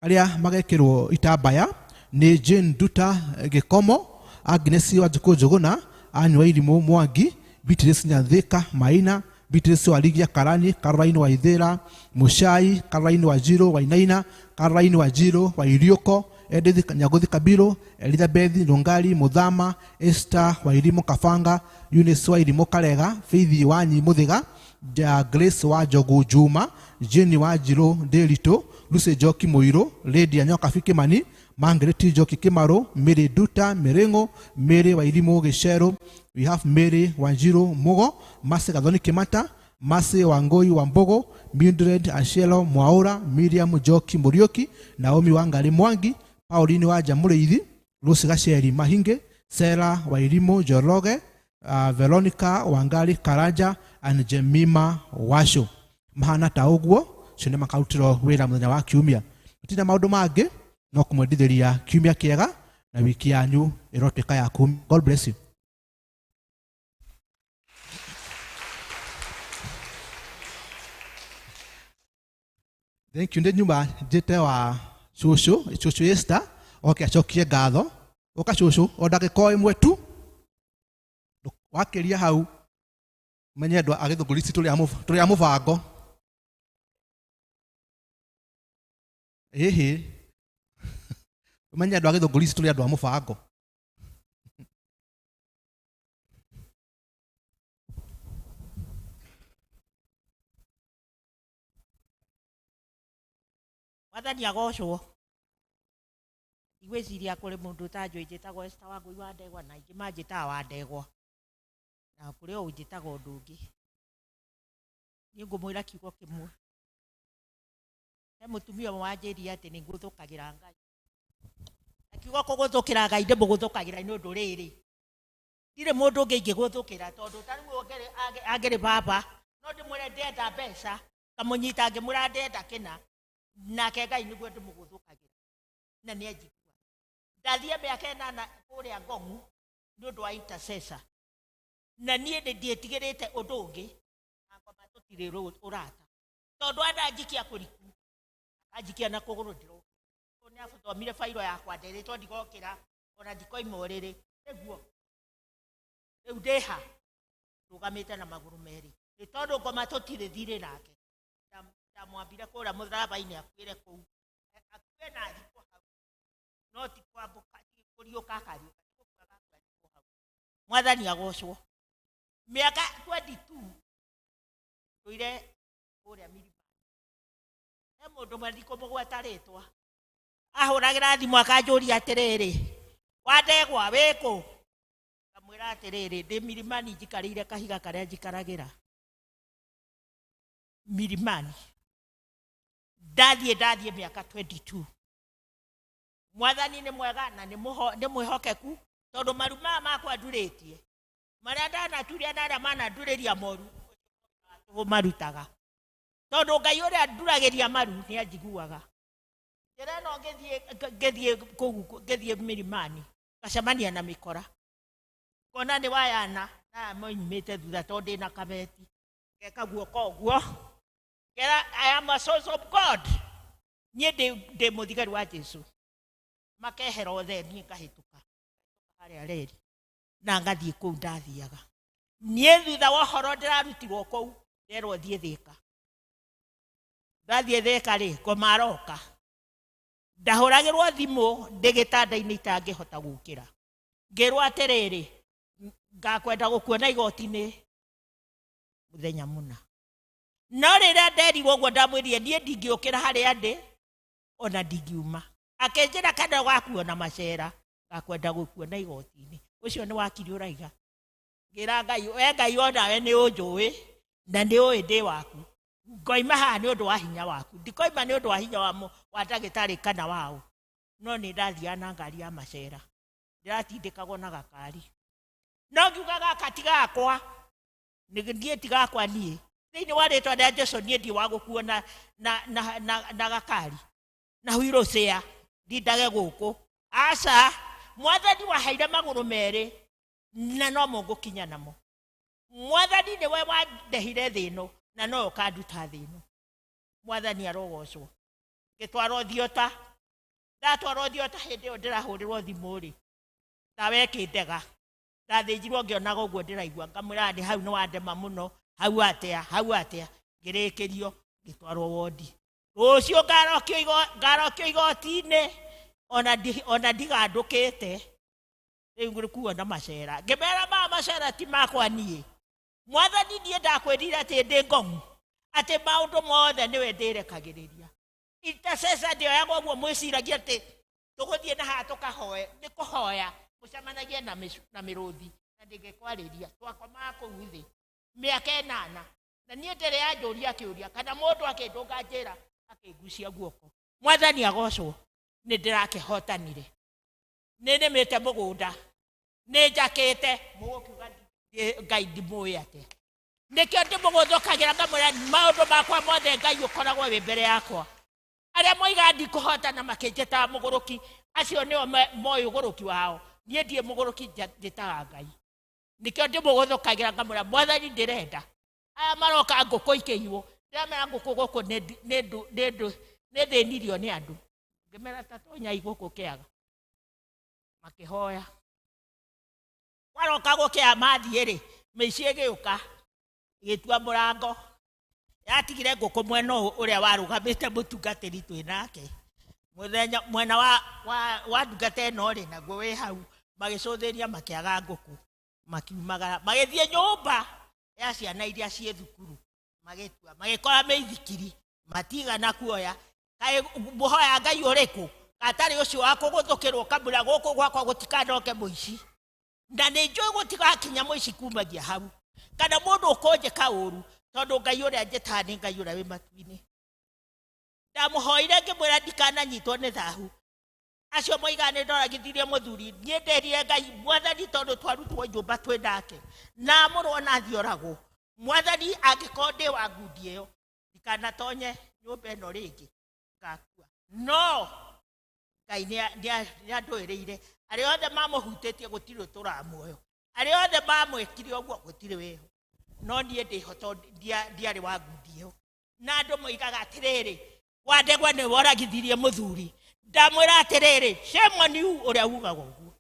Arĩa magekĩrwo itambaya nĩ Jane Nduta Gĩkomo, Agnes Wanjikũ Njũgũna, Anne Wairimũ Mwangi, Beatrice Nyathika Maina, Beatrice Warigia Karani, Caroline Waithera Muchai, Caroline Wanjiru Wainaina, Caroline Wanjiru Wairiũko, Edith Nyaguthi Kabiru, Elizabeth Nungari Muthama, Esther Wairimu Kabanga, Eunice Wairimu Karega, Faith Wanyi Muthiga, Grace wa Njogu Juma, Jane Wanjiru Ndiritu, Lucy Njoki Muiru, Lydia Nyokabi Kimani, Margaret Njoki Kimaru, Mary Nduta Miringo, Mary Wairimu Gicheru, we have Mary Wanjiru Mugo, Mercy Gathoni Kimata, Mercy Wangoi Wambogo, Mildred Ashelo Mwaura, Miriam Njoki Muriuki, Naomi Wangari Mwangi, Pauline Wanja Mũrĩithi, Lucy Gacheri Mahinge, Sarah Wairimu Njoroge, Veronica Wangari Karanja and Jemima Washo. Mahana ta ũguo, cio nĩ makarutĩrwo wĩra mũthenya wa kiumia. Gũtirĩ maũndũ mangĩ no kũmwendithĩria kiumia kĩega na wiki yanyu ĩrotuĩka ya kumi. God bless you. Thank you. Ndĩ nyuma njĩte wa cũcũ, cũcũ Esther, oke acokie ngatho. Ũka cũcũ, o ndagĩka o ĩmwe tu. Wakĩria hau, menye andũ a Gĩthũngũri citũ tũrĩ a mũbango. Ĩhĩ. Menye andũ a Gĩthũngũri citũ tũrĩ andũ a mũbango. Mwathani agocwo. Ndigwĩciria kũrĩ mũndũ ũtanjũĩ njĩtagwo Esther Wangũi wa Ndegwa, na aingĩ manjĩtaga wa Ndegwa, na kũrĩ o ũnjĩtaga ũndũ ũngĩ. Niĩ ngũmwĩra kiugo kĩmwe. He mũtumia ũmwe wanjĩrire atĩ nĩ ngũthũkagĩra Ngai. Na kiugo kũgũthũkĩra Ngai ndĩmũgũthũkagĩra nĩ ũndũ rĩrĩ, ndirĩ mũndũ ũngĩ ingĩgũthũkĩra, tondũ ta rĩu angĩrĩ baba, no ndĩmwĩre ndĩrenda mbeca, ngamũnyita ngĩmwĩra ndĩrenda kĩna, nake Ngai nĩguo ndĩmũgũthũkagĩra. Na nĩ anjiguaga. Ndathiĩ mĩaka ĩnana kũrĩa Ngong'u nĩ ũndũ wa intercessor. Na niĩ nĩ ndiĩtigĩrĩte ũndũ ũngĩ, na ngoma tũtirĩ ũrata. Tondũ andanjikia kũriku, anjikia na kũgũrũ ndĩrokĩra. Nĩ athomire bairo yakwa nderĩtwo ndigokĩra, ona ndikoima ũrĩrĩ. Nĩguo. Rĩu ndĩha, ndũgamĩte na magũrũ merĩ. Nĩ tondũ ngoma tũtirĩ thirĩ nake. Ndamwambire kũrĩa mũtharaba-inĩ akuĩre kũu. Akue na athikwo hau. No ti kwambũka, ti kũriũka akariũka, ti gũkua agakua athikwo hau. Mwathani agocwo. Mĩaka 22 tũire kũrĩa Milimani. He mũndũ ũmwe ndikũmũgweta rĩtwa. Ahũragĩra thimũ akanjũria atĩrĩrĩ, wa Ndegwa wĩkũ? Ngamwĩra atĩrĩrĩ, ndĩ Milimani njikarĩire kahiga karĩa njikaragĩra. Milimani. Ndathiĩ mĩaka 22. Mwathani nĩ mwega na nĩ mwĩhokeku, tondũ maru maya makwa ndurĩtie, marĩa ndanaturia na arĩa manandurĩria moru, marutaga. Tondũ Ngai ũrĩa nduragĩria maru nĩ anjiguaga. Njĩra ĩno ngĩthiĩ kũu, ngĩthiĩ Milimani, ngacemania na mĩkora. Ngona nĩ wayana, na aya moimĩte thutha tondũ ndĩna kabeti. Ngeka guoko ũguo. Ngera, I am a source of God. Niĩ ndĩ mũthigari wa Jesũ. Makehera othe, niĩ ngahĩtũka harĩa reri na ngathiĩ kũu ndathiaga. Niĩ thutha wa ũhoro ndĩrarutirwo kũu, nderwo thiĩ Thĩka. Ndathiĩ Thĩka rĩ, ngoma aroka. Ndahũragĩrwo thimũ ndĩ gĩtanda-inĩ itangĩhota gũkĩra. Ngĩrwo atĩrĩrĩ, ngakwenda gũkuona igoti-inĩ mũthenya mũna. No rĩrĩa nderirwo ũguo ndamwĩrire niĩ ndingĩũkĩra harĩa ndĩ ona ndingiuma. Akĩnjĩra kana ũgakuona macera, ngakwenda gũkuona igoti-inĩ. Ũcio nĩ wakiri ũraiga. Ngĩra Ngai, we Ngai onawe nĩ ũnjũĩ na nĩ ũĩ ndĩ waku. Ngoima haha nĩ ũndũ wa hinya waku. Ndikoima nĩ ũndũ wa hinya wa ndagĩtarĩ kana wao. No nĩ ndathiaga na ngari ya macera. Ndĩratindĩkagwo na gakari. No ngiuga gaka ti gakwa. Niĩ ti gakwa niĩ. Thĩinĩ wa rĩtwa rĩa Jesũ niĩ ndi wa gũkuo na gakari. Na wheelchair ndindage gũkũ. Aca, Mwathani waheire magũrũ merĩ na no mo ngũkinya namo. Mwathani nĩwe wandehire thĩ ĩno na no ũkanduta thĩ ĩno. Mwathani arogocwo. Ngĩtwarwo thiota. Ndatwarwo thiota hĩndĩ ĩyo ndĩrahũrĩrwo thimũ rĩ, tawe ĩkĩndega. Ndathĩnjirwo ngĩonaga ũguo ndĩraigua, ngamwĩra nĩ hau nĩ wandema mũno, hau atĩa, hau atĩa. Ngĩrĩkĩrio, ngĩtwarwo wondi. Rũciũ ngarokio igoti-inĩ, ona ndigandũkĩte. Rĩu ngũkuo na macera. Ngĩmera maya macera ti makwa niĩ. Mwathani niĩ ndakwĩrire atĩ ndĩ ngomu, atĩ maũndũ mothe nĩwe ndĩrekagĩrĩria. Intercessor ndĩoyaga ũguo mwĩciragia atĩ tũgũthiĩ na haha tũkahoe, nĩ kũhoya mũcemanagie na mĩrũthi na ndĩngĩkwarĩria. Twakomaga kũu thĩ mĩaka 8 na niĩ ndĩrĩ yanjũria kĩũria kana mũndũ akĩndũnga njĩra akĩngucia guoko. Mwathani agocwo, nĩ ndĩrakĩhotanire. Nĩ nĩmĩte mũgũnda, nĩ njakĩte, mũgũkiuga Ngai ndimũĩ atĩa. Nĩkĩo ndĩmũgũthũkagĩra ngamwĩra maũndũ makwa mothe Ngai ũkoragwo wĩ mbere yakwa. Arĩa moigaga ndikũhotana makĩnjĩtaga mũgũrũki, acio nĩo moĩ ũgũrũki wao. Niĩ ndirĩ mũgũrũki, njĩtaga Ngai. Nĩkĩo ndĩmũgũthũkagĩra ngamwĩra Mwathani ndĩrenda. Aya maroka ngũkũ ikĩiywo, ndĩramera ngũkũ gũkũ nĩ thĩnirio nĩ andũ. Ngĩmera ta tonyai gũkũ kĩaga. Makĩhoya. Kwaroka gũkĩa mathiĩ rĩ, mĩici ĩgĩũka, ĩgĩtua mũrango. Yatigire ngũkũ mwena ũyũ ũrĩa warũgamĩte mũtungatĩri twĩ nake. Mũthenya mwena wa ndungata ĩno rĩ, naguo wĩ hau, magĩcũthĩria makĩaga ngũkũ, makiumagara, magĩthiĩ nyũmba ya ciana iria ciĩ thukuru, magĩtua, magĩkora mĩithikiri, matigana kuoya. Kaĩ mũhoya Ngai ũrĩkũ? Atarĩ ũcio wa kũgũthũkĩrwo kamũira gũkũ gwakwa gũtikanoke mũici. Na nĩ njũĩ gũtigakinya mũici kumagia hau. Kana mũndũ ũkũnjĩka ũru, tondũ Ngai ũrĩa njĩtaga nĩ Ngai ũrĩa wĩ matu-inĩ. Ndamũhoire ngĩmwĩra ndikananyitwo nĩ thahu. Acio moigaga nĩ ndoragithirie mũthuri, niĩ nderire Ngai, Mwathani tondũ twarutwo nyũmba twĩ nake, na amũrwo na athiĩ oragwo. Mwathani angĩkorwo ndĩ wa ngundi ĩyo, ndikanatonye nyũmba ĩno rĩngĩ, ngakua. No Ngai nĩ andũĩrĩire. Arĩa othe mamũhutĩtie gũtirĩ ũtũraga muoyo. Arĩa othe mamwĩkire ũguo gũtirĩ wĩho. No niĩ ndĩho tondũ ndiarĩ wa ngundi ĩyo. Na andũ moigaga atĩrĩrĩ, Wandegwa nĩwe woragithirie mũthuri. Ndamwĩra atĩrĩrĩ, shame on you ũrĩa ugaga ũguo.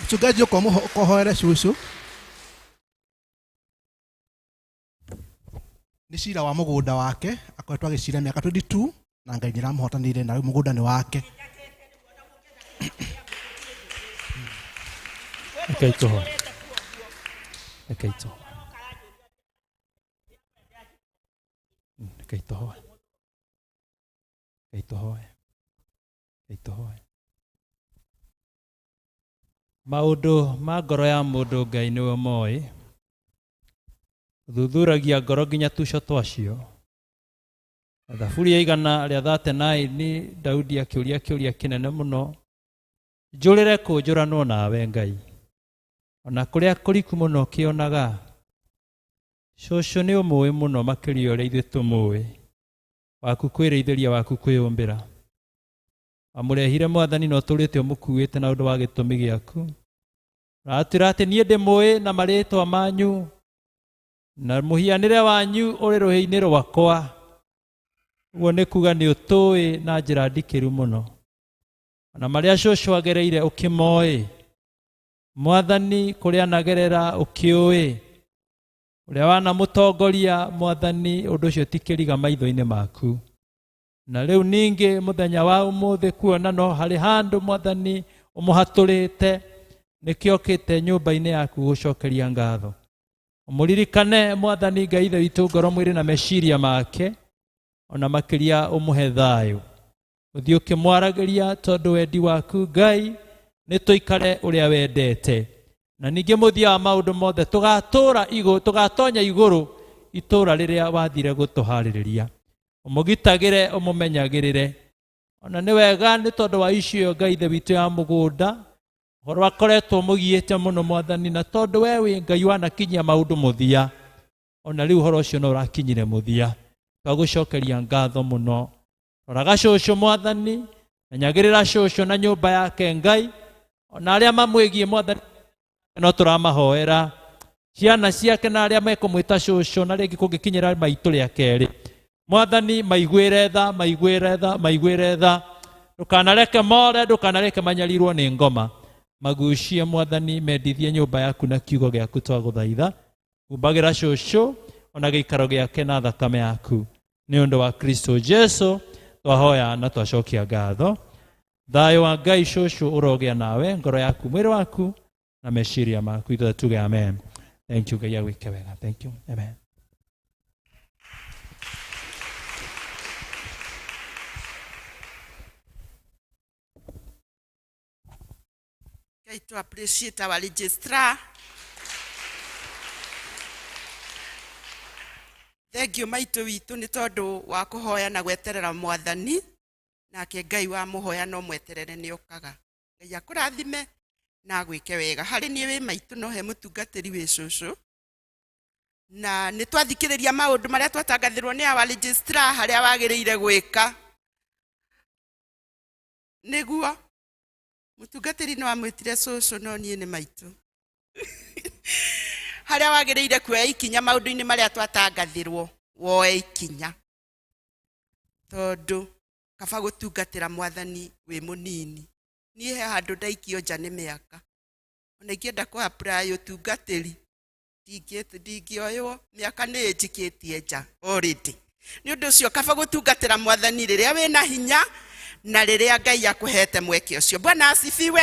Mchungaji ũkohoere cũcũ. Nĩ cira wa mũgũnda wake, akoretwo agĩcira mĩaka 22 na Ngai nĩ aramũhotanĩire na rĩu mũgũnda nĩ wake. Rekei tũhoe. Rekei tũhoe. Rekei tũhoe. Rekei tũhoe. Rekei tũhoe. Maũndũ ma ngoro ya mũndũ Ngai nĩwe moĩ. Ũthuthuragia ngoro nginya tũco twacio. Thaburi ya igana rĩa 39 Daudi akĩũria kĩũria kĩnene mũno. Njũrĩre kũ njũranwo nawe Ngai. Ona kũrĩa kũriku mũno kĩonaga. Cũcũ nĩ ũmũĩ mũno makĩria ũrĩa ithuĩ tũmũĩ. Waku kwĩrĩithĩria, waku kwĩyũmbĩra. Wamũrehire Mwathani na ũtũrĩte ũmũkuĩte na ũndũ wa gĩtũmi gĩaku. Ũratwĩra atĩ niĩ ndĩmũĩ na marĩtwa manyu na mũhianĩre wanyu ũrĩ rũhĩ-inĩ rwakwa. Ũguo nĩ kuga nĩ ũtũĩ na njĩra ndikĩru mũno. Ona marĩa cũcũ agereire ũkĩmoĩ. Mwathani kũrĩa anagerera ũkĩũĩ. Ũrĩa wanamũtongoria Mwathani ũndũ ũcio ti kĩriga maitho-inĩ maku. Na rĩu ningĩ mũthenya wa ũmũthĩ kuona no harĩ handũ Mwathani Ũmũhatũrĩte nĩkĩo okĩte nyũmba-inĩ yaku gũcokeria ngatho. Ũmũririkane Mwathani Ngai Ithe witũ ngoro, mwĩrĩ na meciria make, ona makĩria ũmũhe thayũ. Ũthiĩ ũkĩmwaragĩria tondũ wendi waku Ngai nĩ tũikare ũrĩa wendete. Na ningĩ mũthia wa maũndũ mothe tũgatũra igũrũ, tũgatonya igũrũ itũra rĩrĩa wathire gũtũharĩrĩria. Ũmũgitagĩre, ũmũmenyagĩrĩre. Ona nĩ wega nĩ tondũ wa icio Ngai Ithe witũ ya mũgũnda, ũhoro akoretwo mũgiĩte mũno Mwathani, na tondũ we wĩ Ngai wanakinyia maũndũ mũthia, ona rĩu ũhoro ũcio no ũrakinyire mũthia. Twagũcokeria ngatho mũno. Roraga cũcũ Mwathani, menyagĩrĩra cũcũ na nyũmba yake Ngai, ona arĩa mamwĩgiĩ Mwathani no tũramahoera. Ciana ciake na arĩa mekũmwĩta cũcũ na rĩngĩ kũngĩkinyĩra maitũ rĩa kerĩ, Mwathani maiguĩre tha, maiguĩre tha, maiguĩre tha. Ndũkanareke more, ndũkanareke manyarirwo nĩ ngoma. Magucie Mwathani, mendithie nyũmba yaku na kiugo gĩaku twagũthaitha. Humbagĩra cũcũ ona gĩikaro gĩake na thakame yaku. Nĩ ũndũ wa Kristo Jesu twahoya na twacokia ngatho. Thayũ wa Ngai cũcũ ũrogĩa nawe, ngoro yaku, mwĩrĩ waku na meciria maku. Ithuothe tuge amen. Thank you. Ngai agwĩke wega. Thank you. Amen. Okay, to appreciate our registrar. Thank you maitũ witũ nĩ tondũ wa kũhoya na gweterera Mwathani, nake Ngai wa mũhoya no mweterere nĩ okaga. Ngai akũrathime na agwĩke wega. Harĩ niĩ wĩ maitũ no he mũtungatĩri wĩ cũcũ. Na nĩ twathikĩrĩria maũndũ marĩa twatangathĩrwo nĩ our registrar harĩa wagĩrĩire gwĩka. Nĩguo mũtungatĩri no amwĩtire cũcũ no niĩ nĩ maitũ. Harĩa wagĩrĩire kuoya ikinya maũndũ-inĩ marĩa twatangathĩrwo, woe ikinya. Tondũ kaba gũtungatĩra Mwathani wĩ mũnini. Niĩ he handũ ndaikio nja nĩ mĩaka. Ona ingĩenda kũ apply ũtungatĩri, ndingĩoywo, mĩaka nĩ ĩnjikĩtie nja already. Nĩ ũndũ ũcio kaba gũtungatĩra Mwathani rĩrĩa wĩna hinya na rĩrĩa Ngai akũhete mweke ũcio. Bwana asifiwe.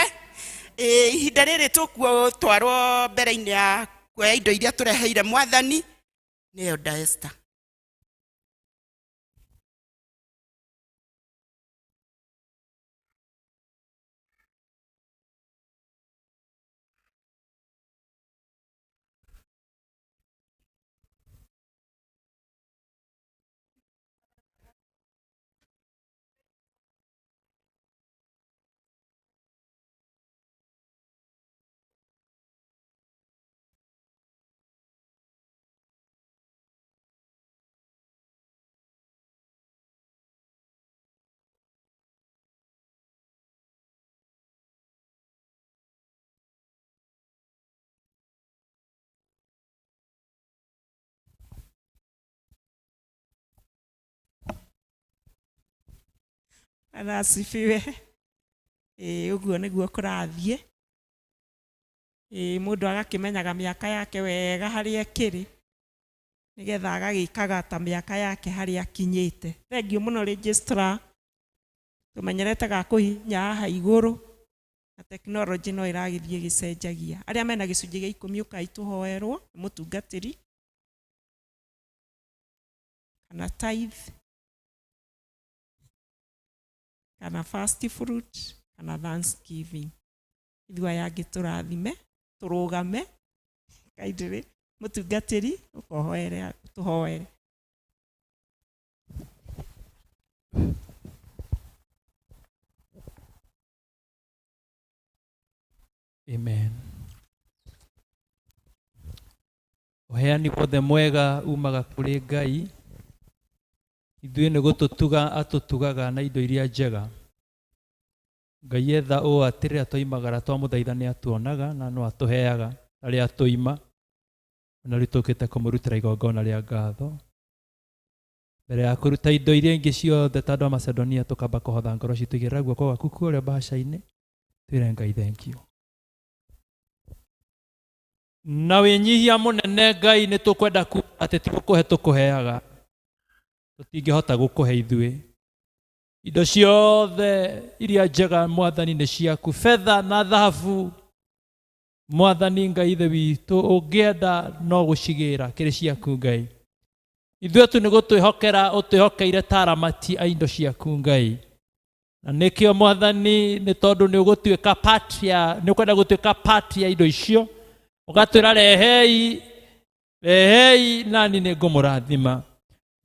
Ihinda rĩrĩ tũkuotwarwo mbere-inĩ ya kuoya indo iria tũreheire Mwathani nĩyo Esther. Bwana asifiwe. Ũguo nĩguo kũrathiĩ. Mũndũ agakĩmenyaga mĩaka yake wega harĩa ĩkĩrĩ, nĩgetha agagĩkaga ta mĩaka yake harĩa akinyĩte. Thengiũ mũno registrar, tũmenyerete ga kũhihinya haha igũrũ, na tekinoronjĩ no ĩragĩthiĩ ĩgĩcenjagia. Arĩa mena gĩcunjĩ gĩa ikũmi ũkai tũhoerwo nĩ mũtungatĩri kana tithe kana first fruit kana thanksgiving. Ithuĩ aya angĩ tũrathime, tũrũgame kindly, mũtungatĩri ũkohoere, tũhoere. Amen. Ũheani wothe mwega umaga kũrĩ Ngai. Ithuĩ nĩ gũtũtuga atũtugaga na indo iria njega. Ngai etha ũũ atĩ rĩrĩa twoimagara twamũthaitha nĩ atuonaga na no atũheaga arĩa tũima. Na rĩu tũkĩte kũmũrutĩra igongona rĩa ngatho. Mbere ya kũruta indo iria ingĩ ciothe ta andũ a Macedonia tũkamba kũhotha ngoro citũ igĩrĩra guoko gwaku kũrĩa mbaca-inĩ, twĩre Ngai thank you. Na wĩnyihia mũnene Ngai nĩ tũkwenda kuga atĩ ti gũkũhe tũkũheaga, tũtingĩhota gũkũhe ithuĩ. Indo ciothe iria njega Mwathani nĩ ciaku, betha na thahabu Mwathani Ngai Ithe witũ ũngĩenda no gũcigĩra kĩrĩ ciaku Ngai. Ithuĩ tu nĩ gũtwĩhokera ũtwĩhokeire ta aramati a indo ciaku Ngai. Na nĩkĩo Mwathani nĩ tondũ nĩ ũgũtuĩka part ya, nĩ ũkwenda gũtuĩka part ya indo icio, ũgatwĩra rehei, rehei nani nĩ ngũmũrathima.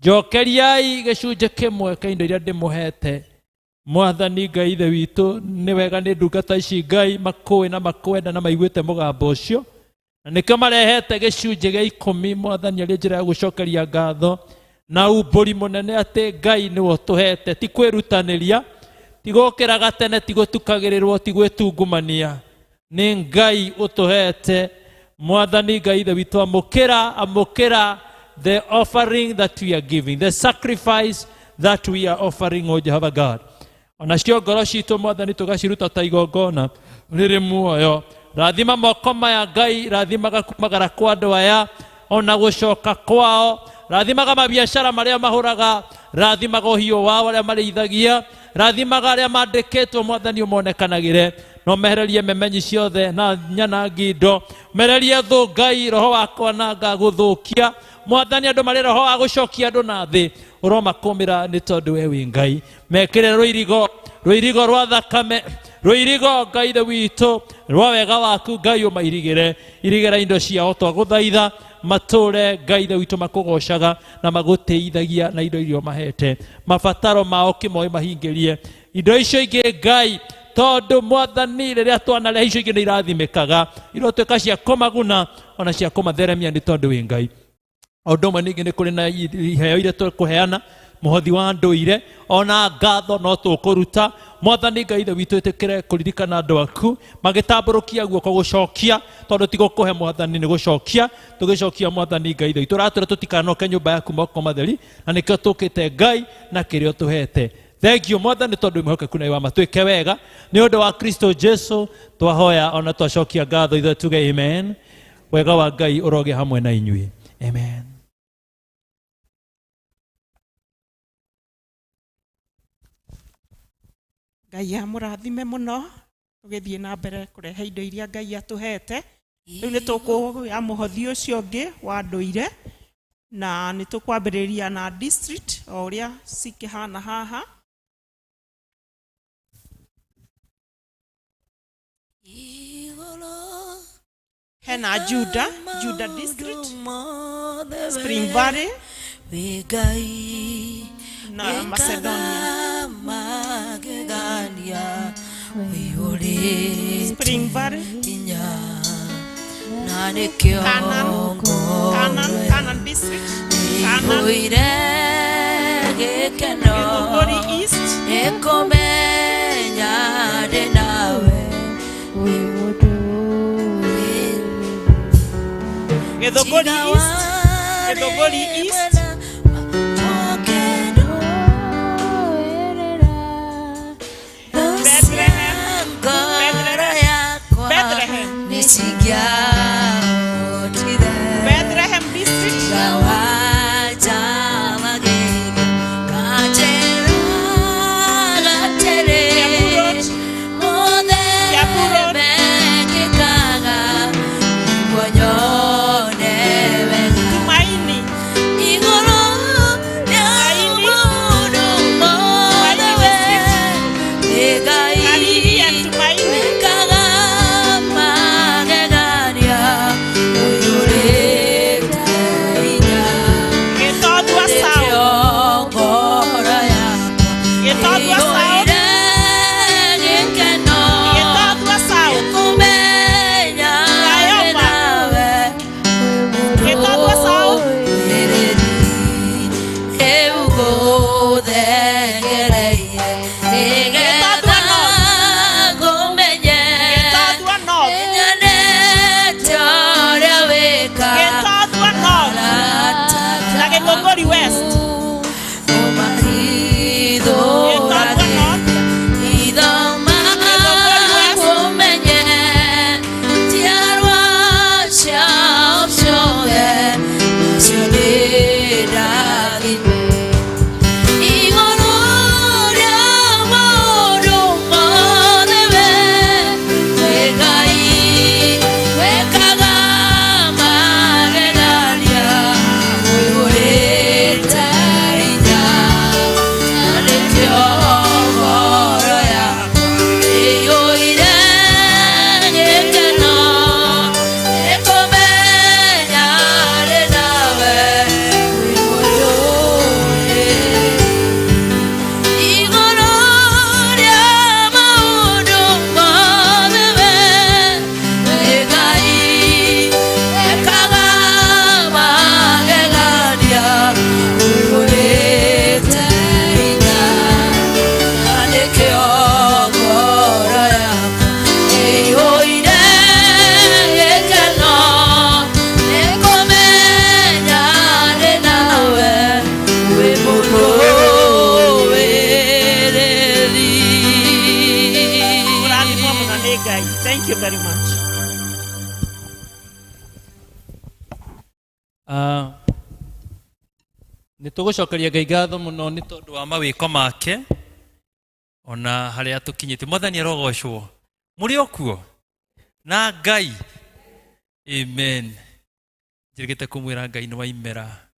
Njokeriai gĩcunjĩ kĩmwe kĩa indo iria ndĩmũhete. Mwathani Ngai Ithe witũ nĩ wega nĩ ndungata ici Ngai makũĩ na makwenda na maiguĩte mũgambo ũcio, na nĩkĩo marehete gĩcunjĩ gĩa 10 Mwathani arĩ njĩra ya gũcokeria ngatho na umbũri mũnene atĩ Ngai nĩwe ũtũhete, ti kwĩrutanĩria, ti gũkĩraga tene, ti gũtukagĩrĩrwo, ti gwĩtungumania, nĩ Ngai ũtũhete. Mwathani Ngai Ithe witũ amũkĩra, amũkĩra the offering that we are giving, the sacrifice that we are offering, O Jehovah God. Onacio ngoro citũ Mwathani tũgaciruta ta igongona rĩrĩ muoyo. Rathima moko maya Ngai, rathimaga kumagara kwa andũ aya ona gũcoka kwao, rathimaga mabiacara marĩa mahũraga, rathimaga ũhiũ wao arĩa marĩithagia, rathimaga arĩa mandĩkĩtwo Mwathani ũmonekanagĩre, no mehererie memenyi ciothe na nyanangi indo, mehererie thũ Ngai roho wa kwananga gũthũkia Mwathani andũ marĩ roho wa gũcokia andũ na thĩ ũromakũmĩra nĩ tondũ we wĩ Ngai. Mekĩre rũirigo, rũirigo rwa thakame, rũirigo Ngai Ithe witũ rwa wega waku Ngai ũmairigĩre, irigĩra indo ciao twagũthaitha matũre Ngai Ithe witũ makũgocaga na magũtĩithagia na indo iria ũmahete, mabataro mao kĩmoĩ mahingĩrie indo icio ingĩ Ngai, tondũ Mwathani rĩrĩa twanarehe icio ingĩ nĩ irathimĩkaga, irotuĩka cia kũmaguna ona cia kũmatheremia nĩ tondũ wĩ Ngai. O ũndũ ũmwe ningĩ nĩ kũrĩ na iheo iria tũkũheana, mũhothi wa ndũire ona ngatho no tũkũruta. Mwathani Ngai Ithe witũ ĩtĩkĩre kũririkana andũ aku magĩtambũrũkia guoko gũcokia, tondũ ti gũkũhe Mwathani nĩ gũcokia, tũgĩcokia Mwathani Ngai Ithe witũ ũratwĩra tũtikanoke nyũmba yaku moko matheri, na nĩkĩo tũkĩte Ngai na kĩrĩa ũtũhete. Thank you Mwathani tondũ wĩ mwĩhokeku na wĩ wa ma. Twĩke wega nĩ ũndũ wa Kristo Jesu twahoya ona twacokia ngatho ithuĩ tuge amen. Wega wa Ngai ũrogĩa hamwe na inyuĩ. Amen. Ngai amũrathime mũno tũgĩthiĩ na mbere kũrehe indo iria Ngai atũhete. Rĩu nĩ tũkũoya mũhothi ũcio ũngĩ wa ndũire na nĩ tũkwambĩrĩria na district o ũrĩa cikĩhana haha. Hena Juda, Juda district, Spring Valley na Macedonia. Spring Valley, Canaan, Canaan, Canaan district, Canaan, Githunguri East, Githunguri East, Githunguri East, Bethlehem, Bethlehem, Bethlehem, Bethlehem district, Kiambu Road, Kiambu Road, Tumaini, Nĩ tũgũcokeria Ngai ngatho mũno nĩ tondũ wa mawĩko make ona harĩa tũkinyĩte. Mwathani arogocwo. Mũrĩ o kuo na Ngai. Amen. Njĩrĩgĩte kũmwĩra Ngai nĩ waimera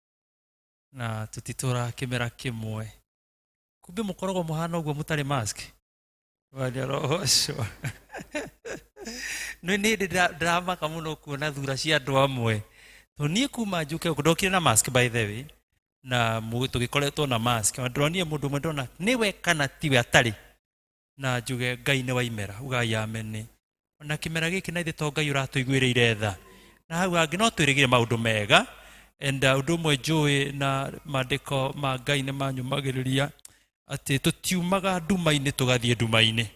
na tũtitũra kĩmera kĩmwe. Kumbe mũkoragwo mũhana ũguo mũtarĩ mask. Mwathani arogocwo. Nĩ hĩndĩ ndĩramaka mũno kuona thura cia andũ amwe. To niĩ kuma njũke gũkũ ndokire na mask by the way, na tũgĩkoretwo na mask. Na ndĩronire mũndũ ũmwe ndona nĩwe kana tiwe atarĩ, na njuge Ngai nĩ waimera, ugai amene. Ona kĩmera gĩkĩ na ithe to Ngai ũratũiguĩrĩire tha, na hau hangĩ no twĩrĩgĩre maũndũ mega. And ũndũ ũmwe njũĩ na maandĩko ma Ngai nĩ manyũmagĩrĩria atĩ tũtiumaga nduma-inĩ tũgathiĩ nduma-inĩ,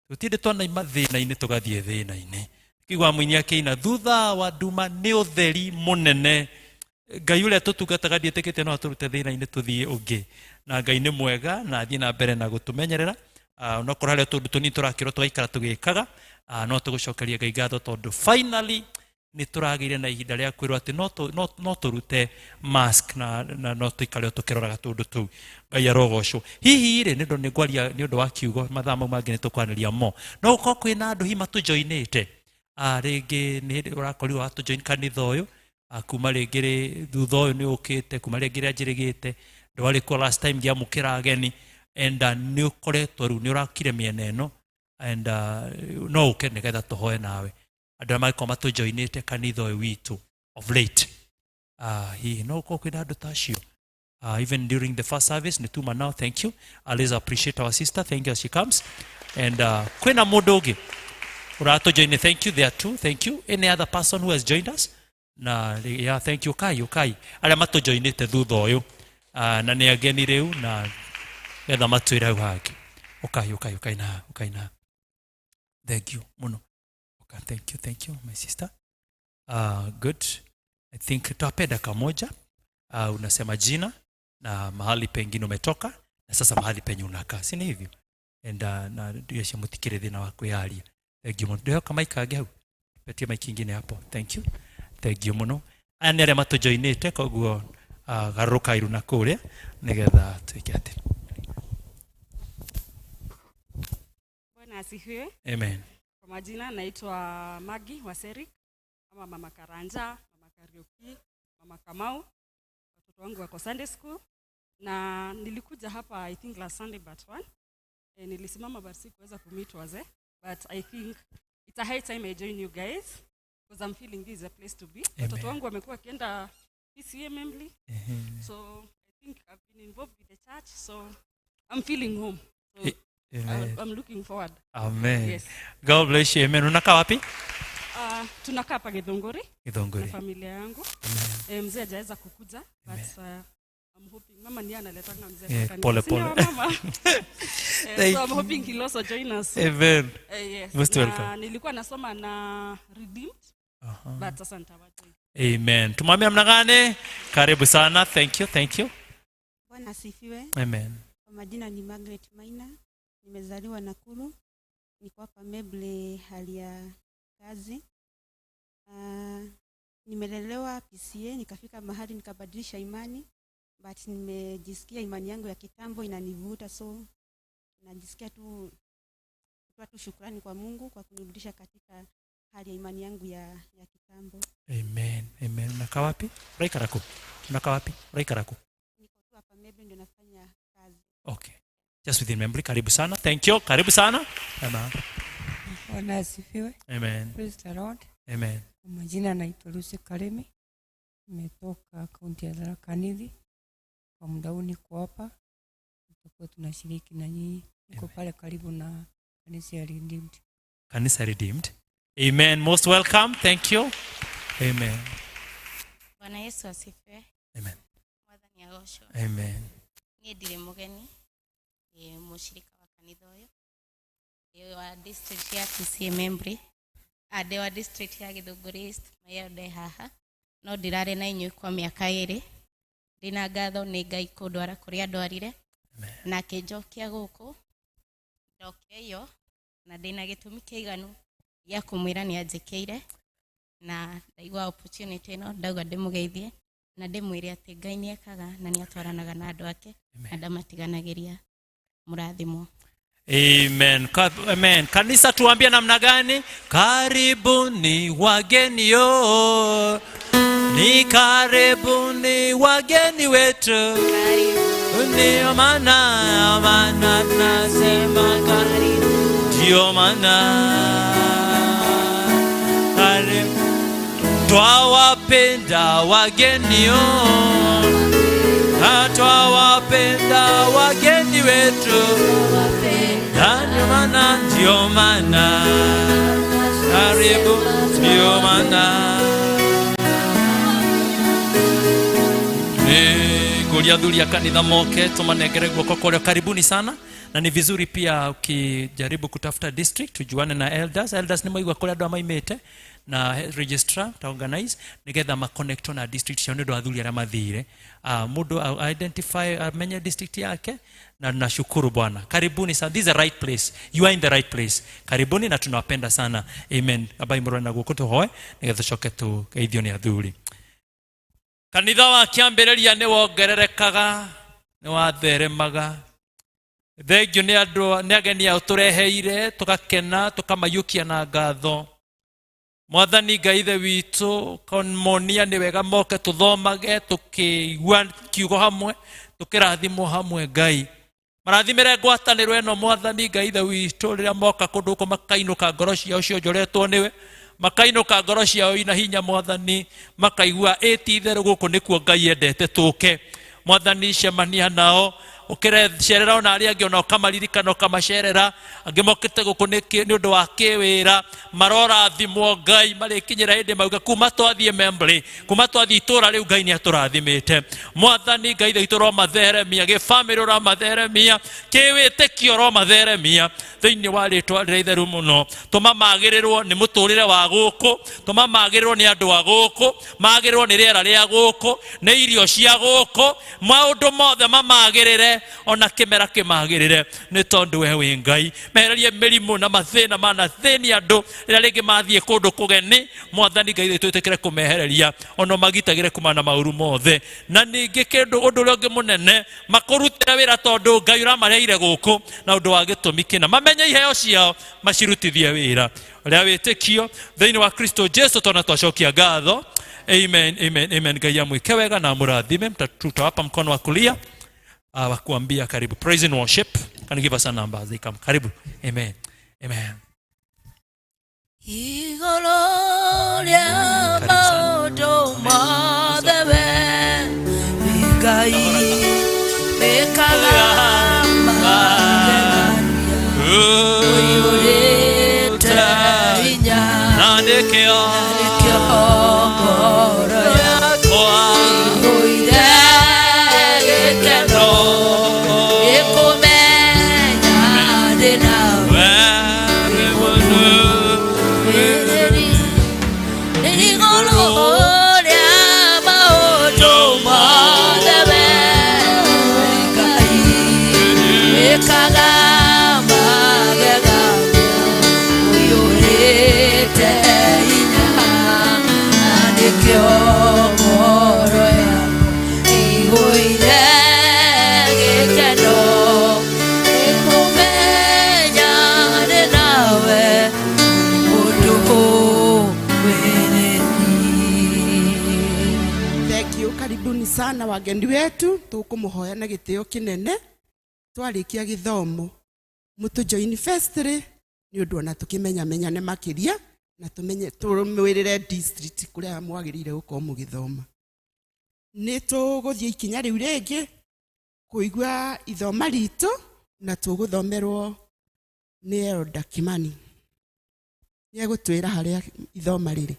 tũtirĩ twanaima thĩna-inĩ tũgathiĩ thĩna-inĩ. Kĩigua mũini akĩina thutha wa nduma nĩ ũtheri mũnene. Ngai ũrĩa tũtungataga ndiĩtĩkĩtie no atũrute thĩna-inĩ tũthiĩ ũngĩ, na Ngai nĩ mwega na athiĩ na mbere na gũtũmenyerera. Onokorwo harĩa tũndũ tũnini tũrakĩrwo tũgaikara tũgĩkaga, no tũgũcokeria Ngai ngatho tondũ finally nĩ tũragĩire na ihinda rĩa kwĩrwo atĩ no tũrute mask na no tũikare o tũkĩroraga tũndũ tũu. Ngai arogocwo. Hihi rĩ, nĩ ũndũ nĩ ngwaria nĩ ũndũ wa kiugo, mathaa mau mangĩ nĩ tũkwanĩria mo. No gũkorwo kwĩna andũ hihi matũjoinĩte, rĩngĩ nĩ hĩndĩ ũrakorirwo watũjoin kanitha ũyũ, kuma rĩngĩ rĩ, thutha ũyũ nĩ ũkĩte, kuma rĩngĩ rĩa njĩrĩgĩte, ndwarĩ kuo last time ngĩamũkĩra ageni, and nĩ ũkoretwo rĩu nĩ ũrakire mĩena ĩno, and no ũke nĩgetha tũhoe nawe. Andũ arĩa mangĩkorwo matũjoinĩte kanitha ũyũ witũ of late, hihi no gũkorwo kwĩna andũ ta acio. Even during the first service, nĩ tuma now, thank you. Always appreciate our sister, thank you as she comes. And kwĩna mũndũ ũngĩ ũratũjoin, thank you there too, thank you. Any other person who has joined us? Na yeah, thank you, kai, kai. Arĩa matũjoinĩte thutha ũyũ, na nĩ ageni rĩu, na getha matwĩre hau hangĩ. Ũkai, ũkai, ũkai na, ũkai na. Thank you mũno. Okay, thank you, thank you, my sister. Good. I think tutawapea dakika moja. Unasema jina na mahali pengine umetoka na sasa mahali penye unakaa, si ni hivyo? And na yeshe mutikire thina wa kwiyaria. Thank you muno. Ndio kama ikage hau. Petie mic ingine hapo. Thank you. Thank you muno. Aya nĩ arĩa matũjoinĩte, koguo garũrũka iru na kũrĩa nĩgetha twĩke atĩ. Bwana asifiwe. Amen. Kwa majina naitwa Maggie Waserik, ama Mama Karanja, Mama Kariuki, Mama Kamau. Watoto wangu wako Sunday school na nilikuja hapa I think last Sunday but one. Nilisimama but sikuweza kumeet wazee, but I think it's a high time I join you guys because I'm feeling this is a place to be. Amen. Watoto wangu wamekuwa wakienda PCA Membley. So I think I've been involved with the church, so I'm feeling home. So Amen. I'm looking forward. Amen. Yes. God bless you. Amen. Unakaa wapi? Tunakaa hapa Githunguri. Githunguri. Na familia yangu. Mzee hajaweza kukuja, but I'm hoping mama ndiye analetanga mzee kwa kanisa. Pole, Si ndio, pole. mama? Thank So I'm you. hoping he'll also join us. Amen. Yes. Most Na welcome. nilikuwa nasoma na Redeemed. But sasa nitawajoin. Amen. Tumwambie namna gani? Karibu sana. Thank you. Thank you. Bwana asifiwe. Amen. Kwa majina ni Margaret Maina. Nimezaliwa Nakuru. Niko hapa Membley hali ya kazi. Nimelelewa PCA, nikafika mahali nikabadilisha imani, but nimejisikia imani yangu ya kitambo inanivuta, so najisikia tu kutoa tu shukrani kwa Mungu kwa kunirudisha katika hali ya imani yangu ya kitambo. Amen. Amen. Unakaa wapi? Uraikara ku? Unakaa wapi? Uraikara ku? Niko tu hapa Membley ndio nafanya kazi. Okay. Just within Membley. Karibu sana. Thank you. Karibu sana. Amen. Bwana asifiwe. Amen. Praise the Lord. Amen. Kwa majina naitwa Lucy Karimi. Nimetoka kaunti ya Tharaka Nithi. Kwa muda huu niko hapa. Tutakuwa tunashiriki na nyinyi. Niko pale karibu na kanisa ya Redeemed. Kanisa Redeemed. Amen. Most welcome. Thank you. Amen. Bwana Yesu asifiwe. Amen. Mwathani agocwo. Amen. Niĩ ndirĩ mũgeni, ndĩ mũshirika wa kanitha ũyũ. Ndĩ wa district ya PCA Membley. Ndĩ wa district ya Githunguri East, Mayo ndĩ haha. No ndĩrarĩ na inyuĩ kwa mĩaka ĩrĩ. Ndĩna ngatho nĩ Ngai kũndwara kũrĩa ndwarire. Na akĩnjokia gũkũ. Ndokire iyo na ndĩna gĩtũmi kĩiganu gĩa kũmwĩra nĩ anjĩkĩire. Na ndaigua opportunity ĩno ndauga ndĩmũgeithie. Na ndĩmwĩre atĩ Ngai nĩ ekaga na nĩ atwaranaga na andũ ake na ndamatiganagĩria. Mũrathimwo. Amen. Amen. Kanisa tuambie namna gani? Karibuni wageni yo. Ni karibuni wageni wetu. Ndio maana maana tunasema karibu. Ndio maana karibu. Twawapenda wageni yo. Na twawapenda wageni wetu. Ndio maana, ndio maana karibu, ndio maana ngũria athuri a kanitha moke tũmanengere guoko kũrĩa. Karibuni sana, na ni vizuri pia ukijaribu kutafuta district tujuane na elders. Elders nĩ maigua kũrĩa andũ aya maimĩte na registrar ta organize nigetha ma connect na district ciao nĩ ũndũ wa athuri arĩa mathire. Mũndũ identify amenye district yake. Na nashukuru Bwana. Karibuni sana. This is the right place. You are in the right place. Karibuni na tunawapenda sana. Amen. Abai mũrore na guoko tũhoe nigetha tũcoke tũgeithio nĩ athuri. Kanitha wa kĩambĩrĩria nĩ wongererekaga, nĩ watheremaga. Thengio nĩ andũ, nĩ ageni ao tũreheire, tũgakena, tũkamaiyũkia na ngatho. Mwathani Ngai Ithe witũ, ũkamonia nĩ wega moke tũthomage, tũkĩigua kiugo hamwe, tũkĩrathimwo hamwe Ngai. Marathimĩre ngwatanĩro ĩno Mwathani Ngai Ithe witũ, rĩrĩa moka kũndũ gũkũ makainũka ngoro ciao cionjoretwo nĩwe, makainũka ngoro ciao ina hinya Mwathani, makaigua ĩ ti itherũ gũkũ nĩkuo Ngai endete tũke. Mwathani cemania nao, ũkĩrecerera ona arĩa angĩ ona ũkamaririkana ũkamacerera, angĩ mokĩte gũkũ nĩ ũndũ wa kĩwĩra, marorathimwo Ngai, marĩkinyĩra hĩndĩ mauga kuma twathiĩ Membley, kuma twathiĩ itũũra rĩu Ngai nĩatũrathimĩte. Mwathani Ngai Ithe witũ ũromatheremia, gĩbamĩrĩ ũromatheremia, kĩwĩtĩkio ũromatheremia, thĩinĩ wa rĩtwa rĩrĩa itheru mũno. Tũma magĩrĩrwo nĩ mũtũrĩre wa gũkũ, tũma magĩrĩrwo nĩ andũ a gũkũ, magĩrĩrwo nĩ rĩera rĩa gũkũ, nĩ irio cia gũkũ, maũndũ mothe mamagĩrĩre, ona kĩmera kĩmagĩrĩre, nĩ tondũ we wĩ Ngai. Mehererie mĩrimũ na mathĩna manathĩnia andũ rĩrĩa rĩngĩ mathiĩ kũndũ kũgeni. Mwathani Ngai twĩtĩkĩre kũmehereria, ona magitagĩre kumana na maũru mothe. Na ningĩ kĩndũ ũndũ ũrĩa ũngĩ mũnene, makũrutĩre wĩra tondũ Ngai ũramareheire gũkũ na ũndũ wa gĩtũmi kĩna, mamenye iheo ciao macirutithie wĩra ũrĩa wĩtĩkio thĩinĩ wa Kristo Jesu. Tona twacokia ngatho. Amen, amen, amen. Ngai amwĩke wega na amũrathime. Tutawapa mkono wa kulia wa kuambia karibu. Praise and worship. Can you give us a number as they come? Karibu. Amen. Amen. Igũrũ rĩa maũndũ mothe we wĩ Ngai, wĩkaga magegania, ũiyũrĩte hinya, Na nĩkĩo nĩkĩo ngoro yakwa ĩiyũire gĩkeno, ĩkũmenya ndĩ nawe. Igũrũ rĩa maũndũ mothe we wĩ Ngai, wĩkaga magegania, ũiyũrĩte hinya, na nĩkĩo ngoro yakwa ĩiyũire gĩkeno, ĩkũmenya ndĩ nawe, ũndũ wĩrĩri. Thank you. Karibuni sana wageni wetu, tukumuhoya na gitio kinene twarikia githomo mutu join festry ni undu ona tukimenya menyane makiria na tumenye turumwirire district kuria mwagirire gukorwo mugithoma. Ni tuguthie ikinya riu ringi kuigua ithoma ritu na tuguthomerwo ni Elder Kimani. Ni egutwira haria ithoma riri.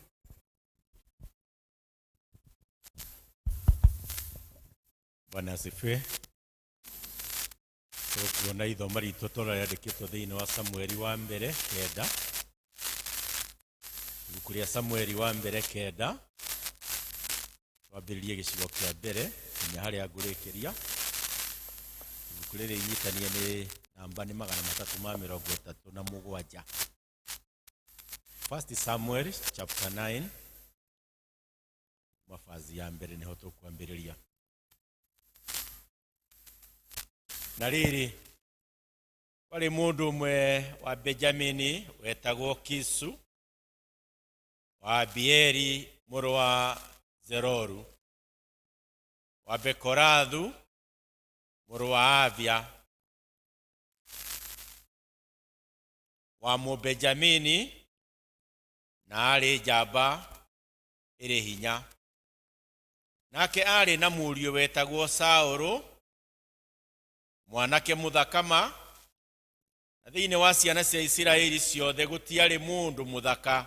Bwana asifiwe. Tukuona ithoma ritũ tũrĩa rĩandĩkĩtwo thĩinĩ wa Samueli wa mbere 9. Ibuku rĩa Samueli wa mbere 9. Twambĩrĩrie gĩcigo kĩa mbere nginya harĩa ngũrĩkĩria. Ibuku rĩrĩ inyitanie nĩ namba nĩ 337. First Samuel chapter 9. Kuma ya mbere nĩho tũkwambĩrĩria. Na rĩrĩ, kwarĩ mũndũ ũmwe wa Benjamini wetagwo Kisu wa Abieli mũrũ wa Zeroru wa Bekorathu mũrũ wa Avia wa Mũbenjamini, na aarĩ njamba ĩrĩ hinya. Nake aarĩ na mũriũ wetagwo Saũlũ, mwanake mũthaka ma, na thĩinĩ wa ciana cia Isiraeli ciothe gũtiarĩ mũndũ mũthaka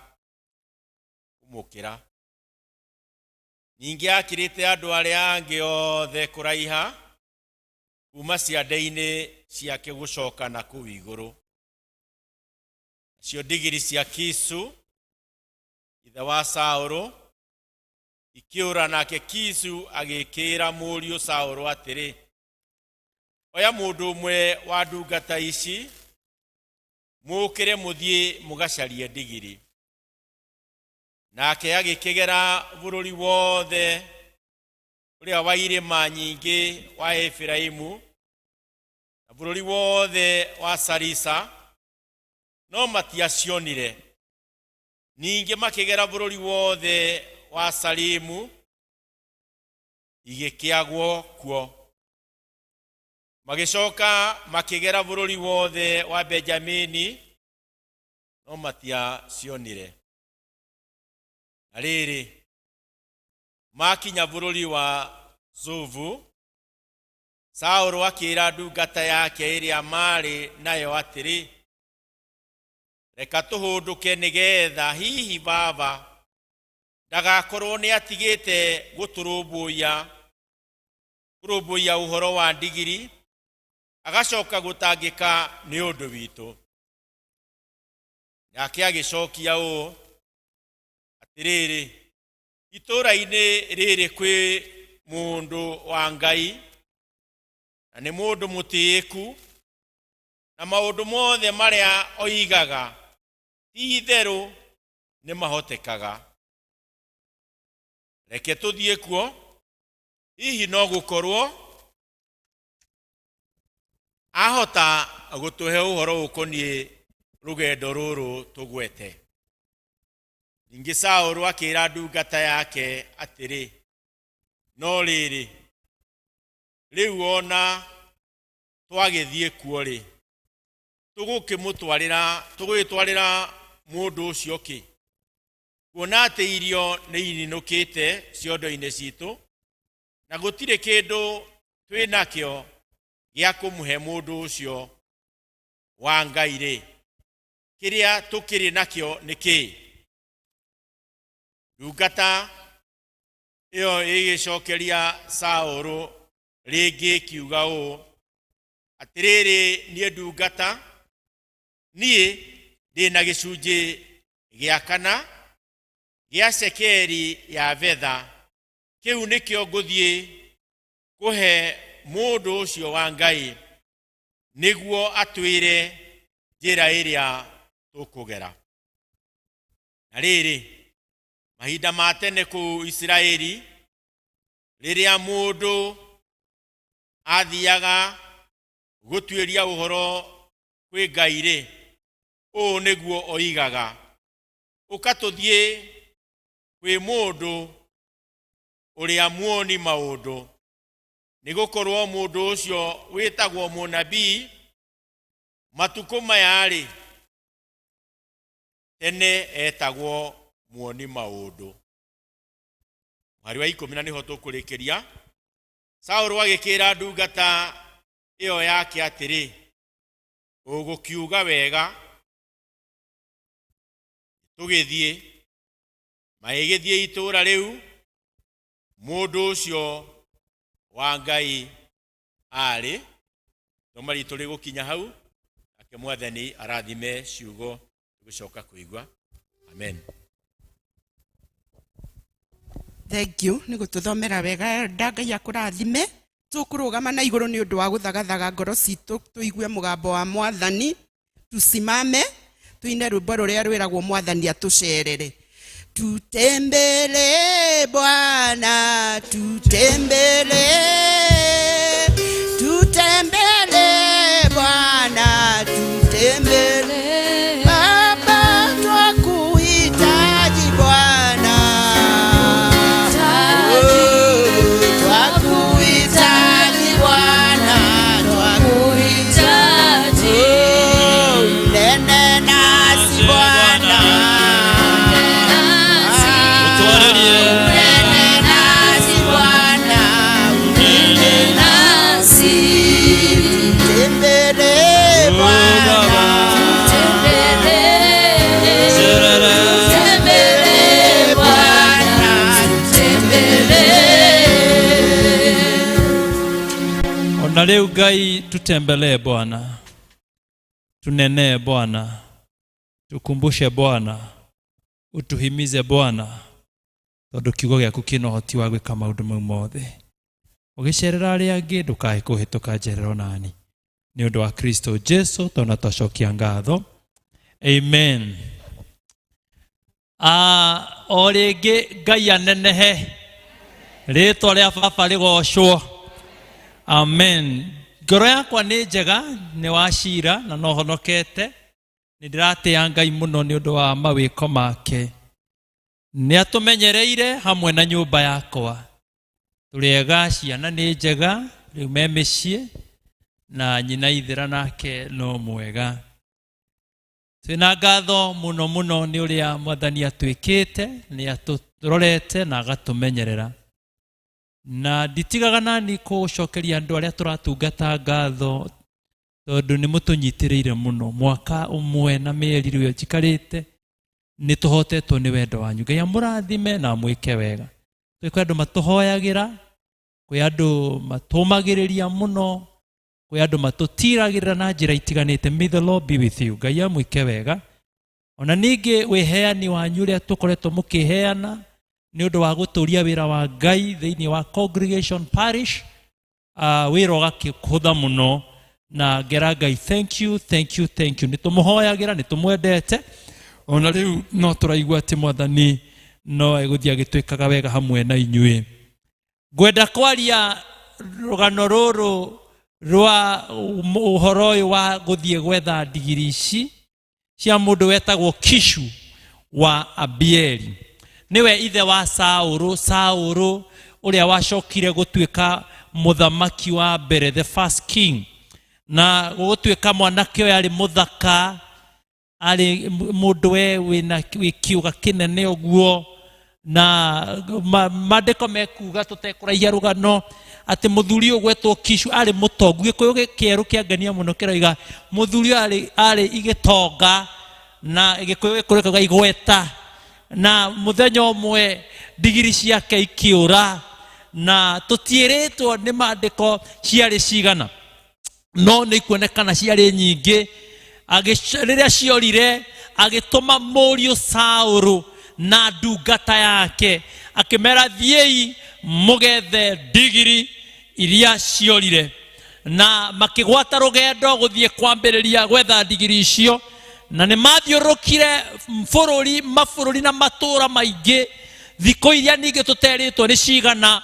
kũmũkĩra. Ningĩ akĩrĩte andũ arĩa angĩ othe kũraiha kuma ciande-inĩ ciake gũcoka na kũu igũrũ. Nacio ndigiri cia Kisu ithe wa Saũlũ ikĩũra, nake Kisu agĩkĩĩra mũriũ Saũlũ atĩrĩ, oya mũndũ ũmwe wa ndungata ici, mũũkĩre mũthiĩ mũgacarie ndigiri. Nake agĩkĩgera bũrũri wothe ũrĩa wa irĩma nyingĩ wa Efiraimu na bũrũri wothe wa Sarisa, no matiacionire. Ningĩ makĩgera bũrũri wothe wa Salimu, igĩkĩagwo kuo. Magĩcoka makĩgera bũrũri wothe wa Benjamini, no matiacionire. Na rĩrĩ, makinya bũrũri wa Zuvu, Saũlũ akĩĩra ndungata yake ĩrĩa maarĩ nayo atĩrĩ, reka tũhũndũke nĩgetha hihi baba ndagakorwo nĩ atigĩte gũtũrũmbũiya kũrũmbũiya ũhoro wa ndigiri, agacoka gũtangĩka nĩ ũndũ witũ. Nake agĩcokia ũũ, atĩrĩrĩ, itũũra-inĩ rĩrĩ kwĩ mũndũ wa Ngai, na nĩ mũndũ mũtĩĩku, na maũndũ mothe marĩa oigaga ti itherũ nĩ mahotekaga. Reke tũthiĩ kuo, hihi no gũkorwo ahota gũtũhe ũhoro ũkoniĩ rũgendo rũrũ tũgwete. Ningĩ Saũlũ akĩĩra ndungata yake atĩrĩ, no rĩrĩ, rĩu ona twagĩthiĩ kuo-rĩ, tũgũkĩmũtwarĩra tũgũgĩtwarĩra mũndũ ũcio kĩ? Kuona atĩ irio nĩ ininũkĩte ciondo-inĩ citũ, na gũtirĩ kĩndũ twĩ nakĩo gĩa kũmũhe mũndũ ũcio wa Ngai rĩ, kĩrĩa tũkĩrĩ nakĩo nĩ kĩĩ? Ndungata ĩyo ĩgĩcokeria Saũlũ rĩngĩ ĩkiuga ũũ, atĩrĩrĩ, niĩ ndungata, niĩ ndĩ na gĩcunjĩ gĩa kana gĩa cekeri ya betha, kĩu nĩkĩo ngũthiĩ kũhe mũndũ ũcio wa Ngai nĩguo atwĩre njĩra ĩrĩa tũkũgera. Na rĩrĩ, mahinda ma tene kũu Isiraeli, rĩrĩa mũndũ athiaga gũtuĩria ũhoro kwĩ Ngai rĩ, ũũ nĩguo oigaga, ũka tũthiĩ kwĩ mũndũ ũrĩa muoni maũndũ, nĩgũkorwo mũndũ ũcio wĩtagwo mũnabii matukũ maya-rĩ, tene etagwo muoni maũndũ. Mũhari wa 10 na nĩho tũkũrĩkĩria. Saũlũ agĩkĩra ndungata ĩyo yake atĩrĩ, ũgũkiuga wega, tũgĩthiĩ. Magĩgĩthiĩ itũũra rĩu mũndũ ũcio wa Ngai aarĩ. Thoma ritũ rĩgũkinya hau, nake Mwathani arathime ciugo tũgĩcoka kũigua. Amen. Thank you nĩ gũtũthomera wega, nda Ngai akũrathime. Tũkũrũgama na igũrũ nĩ ũndũ wa gũthagathaga ngoro citũ tũigue mũgambo wa Mwathani. Tusimame tuine rwĩmbo rũrĩa rwĩragwo Mwathani atũcerere. Tutembele Bwana. tutembele, tutembele Bwana, tutembele Baba, twakuhitaji Bwana, oh, twakuhitaji Bwana, twakuhitaji, oh, nene nasi Bwana, unene nasi Bwana, unene nasi, tutembele Bwana, tutembele Bwana, tutembele. Ona rĩu Ngai tutembelee Bwana, tunenee Bwana, tukumbushe Bwana, utuhimize Bwana, tondũ kiugo gĩaku kĩna ũhoti wa gwĩka maũndũ mau mothe. Ũgĩcerera arĩa angĩ ndũkae kũhĩtũka njerero nani, nĩ ũndũ wa Kristo Jesu tondũ twacokia ngatho, amen. O rĩngĩ Ngai anenehe, rĩtwa rĩa baba rĩgocwo, amen. Ngoro yakwa nĩ njega, nĩ wa cira na no honokete, nĩ ndĩratĩa Ngai mũno nĩ ũndũ wa mawĩko make. Nĩ atũmenyereire hamwe na nyũmba yakwa, tũrĩ ega, ciana nĩ njega, rĩu me mĩciĩ na nyina ithĩra nake no mwega. Twĩna ngatho mũno mũno nĩ ũrĩa Mwathani atwĩkĩte, nĩ atũrorete na agatũmenyerera. Na nditigaga nani gũcokeria andũ arĩa tũratungata ngatho, tondũ nĩ mũtũnyitĩrĩire mũno. Mwaka ũmwe na mĩeri rĩu njikarĩte, nĩ tũhotetwo nĩ wendo wanyu. Ngai amũrathime na amwĩke wega. Kwĩ andũ matũhoyagĩra, kwĩ andũ matũmagĩrĩria mũno, kwĩ andũ matũtiragĩrĩra na njĩra itiganĩte. May the Lord be with you. Ngai amwĩke wega. Ona ningĩ wĩheani wanyu ũrĩa tũkoretwo mũkĩheana nĩ ũndũ wa gũtũria wĩra wa Ngai thĩinĩ wa Congregation Parish, wĩra ũgakĩhũtha mũno, na ngera Ngai thank you, thank you, thank you. Nĩ tũmũhoyagĩra, nĩ tũmwendete. Ona rĩu no tũraigua atĩ Mwathani no egũthiĩ agĩtwĩkaga wega hamwe na inyuĩ. Ngwenda kwaria rũgano rũrũ rwa ũhoro ũyũ wa gũthiĩ gwetha ndigiri ici cia mũndũ wetagwo Kishu wa Abieli. Nĩwe ithe wa Saũlũ, Saũlũ ũrĩa wacokire gũtuĩka mũthamaki wa mbere, the first king. Na gũtuĩka mwanake ũyũ arĩ mũthaka, arĩ mũndũ we wĩna kiuga kĩnene ũguo, na maandĩko mekuga tũtekũraihia rũgano atĩ mũthuri ũyũ gwetwo Kishu arĩ mũtongu. Gĩkũyũ kĩerũ kĩangenia mũno kĩroiga mũthuri ũyũ arĩ igĩtonga, na gĩkũyũ gĩkũrũ gĩkauga igweta. Na mũthenya ũmwe ndigiri ciake ikĩũra, na tũtiĩrĩtwo nĩ maandĩko ciarĩ cigana, no nĩ ikuonekana ciarĩ nyingĩ. Rĩrĩa ciorire agĩtũma mũriũ Saũlũ na ndungata yake, akĩmera thiĩi mũgethe ndigiri iria ciorire. Na makĩgwata rũgendo gũthiĩ kwambĩrĩria gwetha ndigiri icio, na nĩ mathiũrũrũkire bũrũri, mabũrũri na matũũra maingĩ, thikũ iria ningĩ tũterĩtwo nĩ cigana,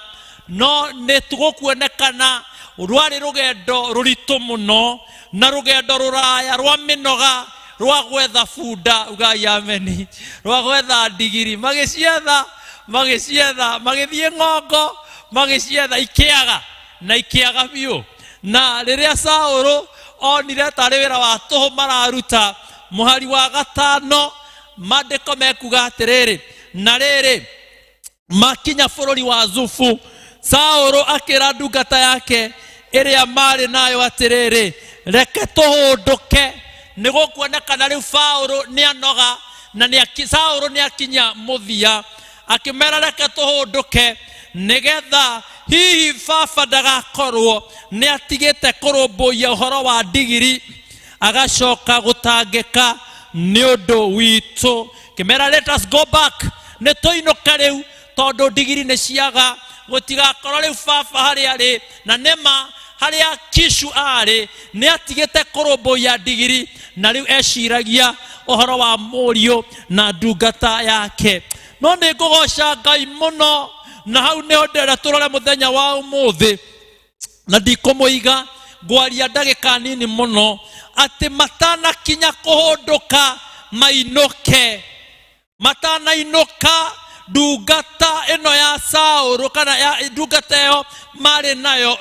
no nĩ tũgũkuonekana rwarĩ rũgendo rũritũ mũno, na rũgendo rũraya rwa mĩnoga rwa gwetha bunda, ugai ameni, rwa gwetha ndigiri. Magĩcietha, magĩcietha, magĩthiĩ ng'ongo, magĩcietha, ikĩaga na ikĩaga biũ. Na rĩrĩa Saũlũ onire tarĩ wĩra wa tũhũ mararuta, mũhari wa 5 maandĩko mekuga atĩrĩrĩ, na rĩrĩ makinya bũrũri wa Zufu, Saũlũ akĩra ndungata yake ĩrĩa marĩ nayo atĩrĩrĩ, reke tũhũndũke, nĩ gũkuonekana rĩu Saũlũ nĩ anoga, na Saũlũ nĩ akinya mũthia. Akĩmera reke tũhũndũke, nĩgetha hihi baba ndagakorwo nĩ atigĩte kũrũmbũiya ũhoro wa ndigiri, agacoka gũtangĩka nĩ ũndũ witũ. Kĩmera let us go back, nĩ tũinũke rĩu, tondũ ndigiri nĩ ciaga, gũtigakorwo rĩu baba harĩa arĩ. Na nĩma harĩa Kishu arĩ nĩ atigĩte kũrũmbũiya ndigiri, na rĩu eciragia ũhoro wa mũriũ na ndungata yake. No nĩ ngũgoca Ngai mũno, na hau nĩho ndĩrenda tũrore mũthenya wa ũmũthĩ, na ndikũmũiga, ngwaria ndagĩka nini mũno, atĩ matanakinya kũhũndũka mainũke, matanainũka ndungata ĩno ya Saũlũ kana ya ndungata ĩyo marĩ nayo,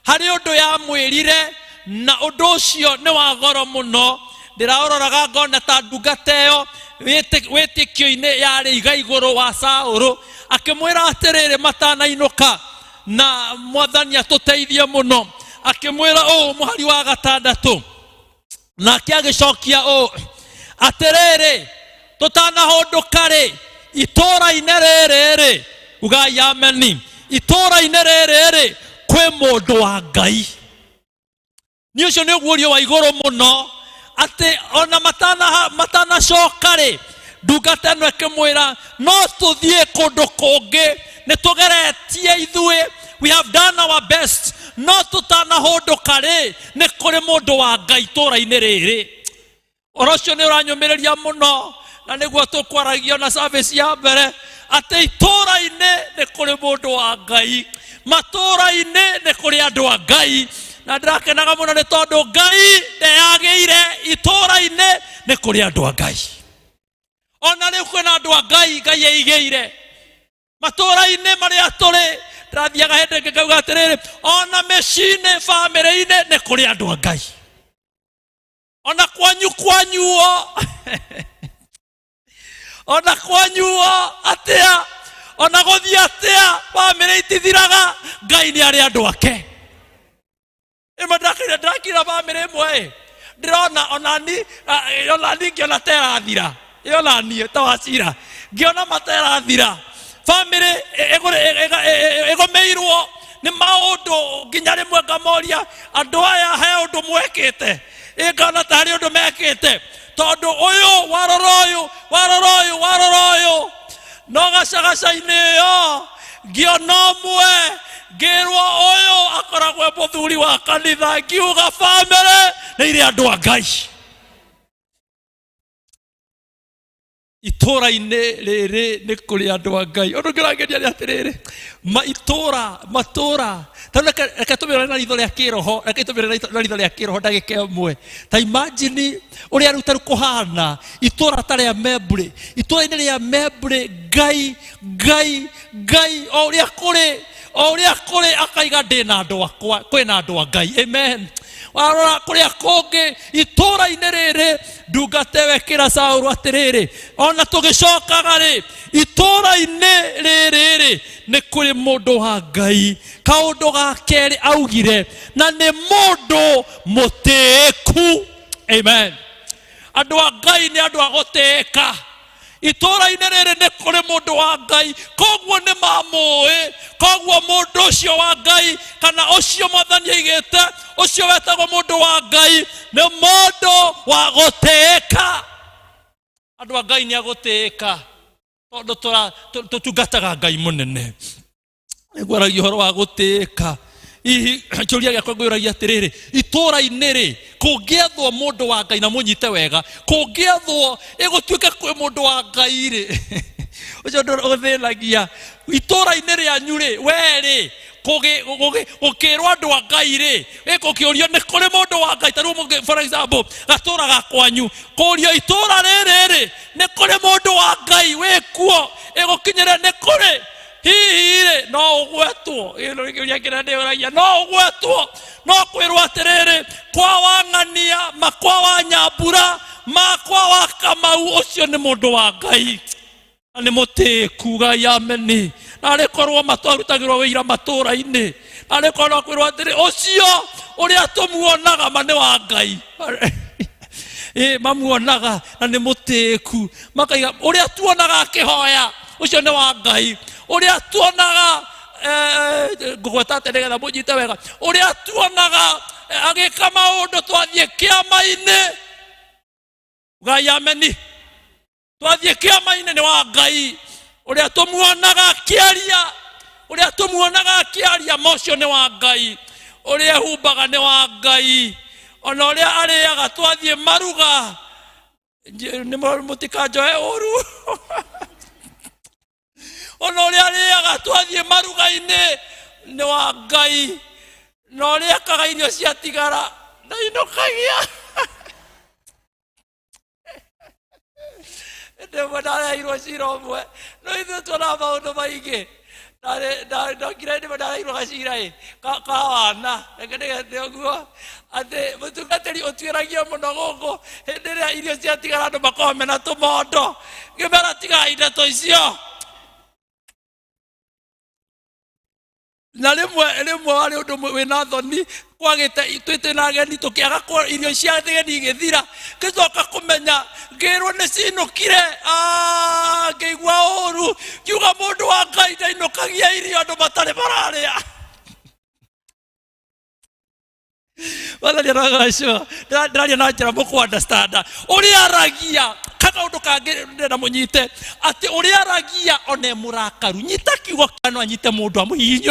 harĩ ũndũ yamwĩrire, na ũndũ ũcio nĩ wa goro mũno. Ndĩraũroraga ngona ta ndungata ĩyo wĩtĩkio-inĩ yarĩ iga igũrũ wa Saũlũ, akĩmwĩra atĩrĩrĩ matanainũka, na mwathani atũteithie mũno, akĩmwĩra ũũ mũhari wa 6, nake agĩcokia ũũ atĩrĩrĩ, tũtanahũndũka rĩ, itũũra-inĩ rĩrĩ rĩ, ugai ameni, itũũra-inĩ rĩrĩ rĩ, kwĩ mũndũ wa Ngai. Nĩ ũcio nĩ ũguũrio wa igũrũ mũno, atĩ ona matanacoka rĩ, ndungata ĩno ĩkĩmwĩra no tũthiĩ kũndũ kũngĩ, nĩ tũgeretie ithuĩ, we have done our best, no tũtanahũndũka rĩ, nĩ kũrĩ mũndũ wa Ngai itũũra-inĩ rĩrĩ. Ũhoro ũcio nĩ ũranyũmĩrĩria mũno, na nĩguo tũkwaragia na service ya mbere, atĩ itũũra-inĩ nĩ kũrĩ mũndũ wa Ngai, matũũra-inĩ nĩ kũrĩ andũ a Ngai, na ndĩrakenaga mũno nĩ tondũ Ngai ndeyagĩire, itũũra-inĩ nĩ kũrĩ andũ a Ngai. Ona rĩu kwĩna andũ a Ngai, Ngai eigĩire matũũra-inĩ marĩa tũrĩ. Ndĩrathiaga hĩndĩ ĩngĩ ngauga atĩrĩrĩ, ona mĩciĩ-inĩ, bamĩrĩ-inĩ nĩ kũrĩ andũ a Ngai, ona kwanyu kwanyuo, ona kwanyuo atĩa, ona gũthiĩ atĩa, bamĩrĩ itithiraga, Ngai nĩ arĩ andũ ake. Ĩmwe ndakira bamĩrĩ ĩmwe ĩ, ndĩrona onani ngĩona ta ĩrathira, ĩ onaniĩ ta wacira ngĩona mata ĩrathira, bamĩrĩ ĩgũmĩirwo nĩ maũndũ, nginya rĩmwe ngamoria andũ aya he ũndũ mwekĩte, ĩ ngona ta harĩ ũndũ mekĩte, tondũ ũyũ warora ũyũ, warora ũyũ, warora ũyũ, no gacagaca-inĩ ĩyo ngĩona ũmwe, ngĩrwo ũyũ akoragwo e mũthuri wa kanitha, ngiuga bamĩrĩ nĩ irĩ andũ a Ngai. Itũũra-inĩ rĩrĩ nĩ kũrĩ andũ a Ngai. Ũndũ ũngĩ ũrangeria nĩ atĩrĩrĩ, itũũra, matũũra, ta rĩu reke tũmĩrore na ritho rĩa kĩroho, reke tũmĩrore na ritho rĩa kĩroho ndagĩka ĩmwe. Ta imagine ũrĩa rĩu tarĩu kũhana itũũra ta rĩa Membri, itũũra-inĩ rĩa Membri, Ngai, Ngai, Ngai, o ũrĩa kũrĩ, o ũrĩa kũrĩ akaiga ndĩ na andũ akwa, kwĩna andũ a Ngai. Amen. Warora kũrĩa kũngĩ itũũra-inĩ rĩrĩ, ndungata ĩyo ĩkĩra Saũlũ atĩrĩrĩ, ona tũgĩcokaga rĩ, itũũra-inĩ rĩrĩ rĩ, nĩ kũrĩ mũndũ wa Ngai. Kaũndũ ga kerĩ augire, na nĩ mũndũ mũtĩĩku. Amen. Andũ a Ngai nĩ andũ a gũtĩĩka. Itũũra-inĩ rĩrĩ nĩ kũrĩ mũndũ wa Ngai, koguo nĩ mamũĩ, koguo mũndũ ũcio wa Ngai kana ũcio mwathani aigĩte, ũcio wetagwo mũndũ wa Ngai nĩ mũndũ wa gũtĩĩka. Andũ a Ngai nĩ a gũtĩĩka, tondũ tũtungataga Ngai mũnene. Nĩngwaragia ũhoro wa gũtĩĩka. Hihi kĩũria gĩakwa ngwĩragia atĩrĩrĩ, itũũra-inĩ rĩ, kũngĩethwo mũndũ wa Ngai, na mũnyite wega, kũngĩethwo ĩgũtuĩke kwĩ mũndũ wa Ngai rĩ, ũcio ũndũ ũthĩnagia itũũra-inĩ rĩanyu rĩ, we rĩ, gũkĩrwo andũ a Ngai rĩ, gũkĩũrio nĩ kũrĩ mũndũ wa Ngai, ta rĩu for example, gatũũra ga kwanyu, kũũrio itũũra rĩrĩ rĩ, nĩ kũrĩ mũndũ wa Ngai wĩkuo, ĩgũkinyĩre nĩ kũrĩ, hihi rĩ, no ũgwetwo, ĩno nĩ kĩũria kĩrĩa ndĩũragia, no ũgwetwo, no kwĩrwo atĩrĩrĩ, kwa wa Ng'ania, makwa wa Nyambura, makwa wa Kamau, ũcio nĩ mũndũ wa Ngai na nĩ mũtĩĩku. Ngai ameni. Na arĩ korwo matwarutagĩrwo wĩira matũũra-inĩ, na arĩ korwo no kwĩrwo atĩrĩ, ũcio ũrĩa tũmuonaga ma nĩ wa Ngai. Ĩ, mamuonaga na nĩ mũtĩĩku, makaiga ũrĩa tuonaga akĩhoya ũcio nĩ wa Ngai, ũrĩa tuonaga, ngũgweta atĩ nĩgetha mũnyite wega, ũrĩa tuonaga agĩka maũndũ twathiĩ kĩama-inĩ, Ngai ameni, twathiĩ kĩama-inĩ nĩ wa Ngai, ũrĩa tũmuonaga akĩaria, ũrĩa tũmuonaga akĩaria ma ũcio nĩ wa Ngai, ũrĩa ehumbaga nĩ wa Ngai, ona ũrĩa arĩaga twathiĩ maruga, nĩ mũtikanjoe ũru. Ona ũrĩa arĩaga twathiĩ maruga-inĩ nĩ wa Ngai, na ũrĩa akaga irio ciatigara ndainũkagia. Hĩndĩ ĩmwe ndareheirwo cira ũmwe, no ithuĩ tuonaga maũndũ maingĩ. Ndokire hĩndĩ ĩmwe ndareheirwo gacira ĩ ka wana, reke ndĩgete ũguo, atĩ mũtungatĩri ũtuĩragia mũno gũkũ hĩndĩ ĩrĩa irio ciatigara andũ makoragwo mena tũmondo. Ngĩmera tigai ndeto icio. Na rĩmwe rĩmwe warĩ ũndũ wĩna thoni, kwagĩte twĩ na ageni, tũkĩaga irio cia ageni igĩthira, ngĩcoka kũmenya ngĩrwo nĩ cinũkire. Ah, ngĩigua ũru, ngiuga mũndũ wa Ngai ndainũkagia irio andũ matarĩ mararĩa. Wathani arogocwo. Ndĩraria na njĩra mũkũ understand ũrĩa aragia. Kakaũndũ kangĩ ndĩrenda mũnyite, atĩ ũrĩa aragia one mũrakaru, nyita kiugo kĩa no anyite mũndũ amũhihinye.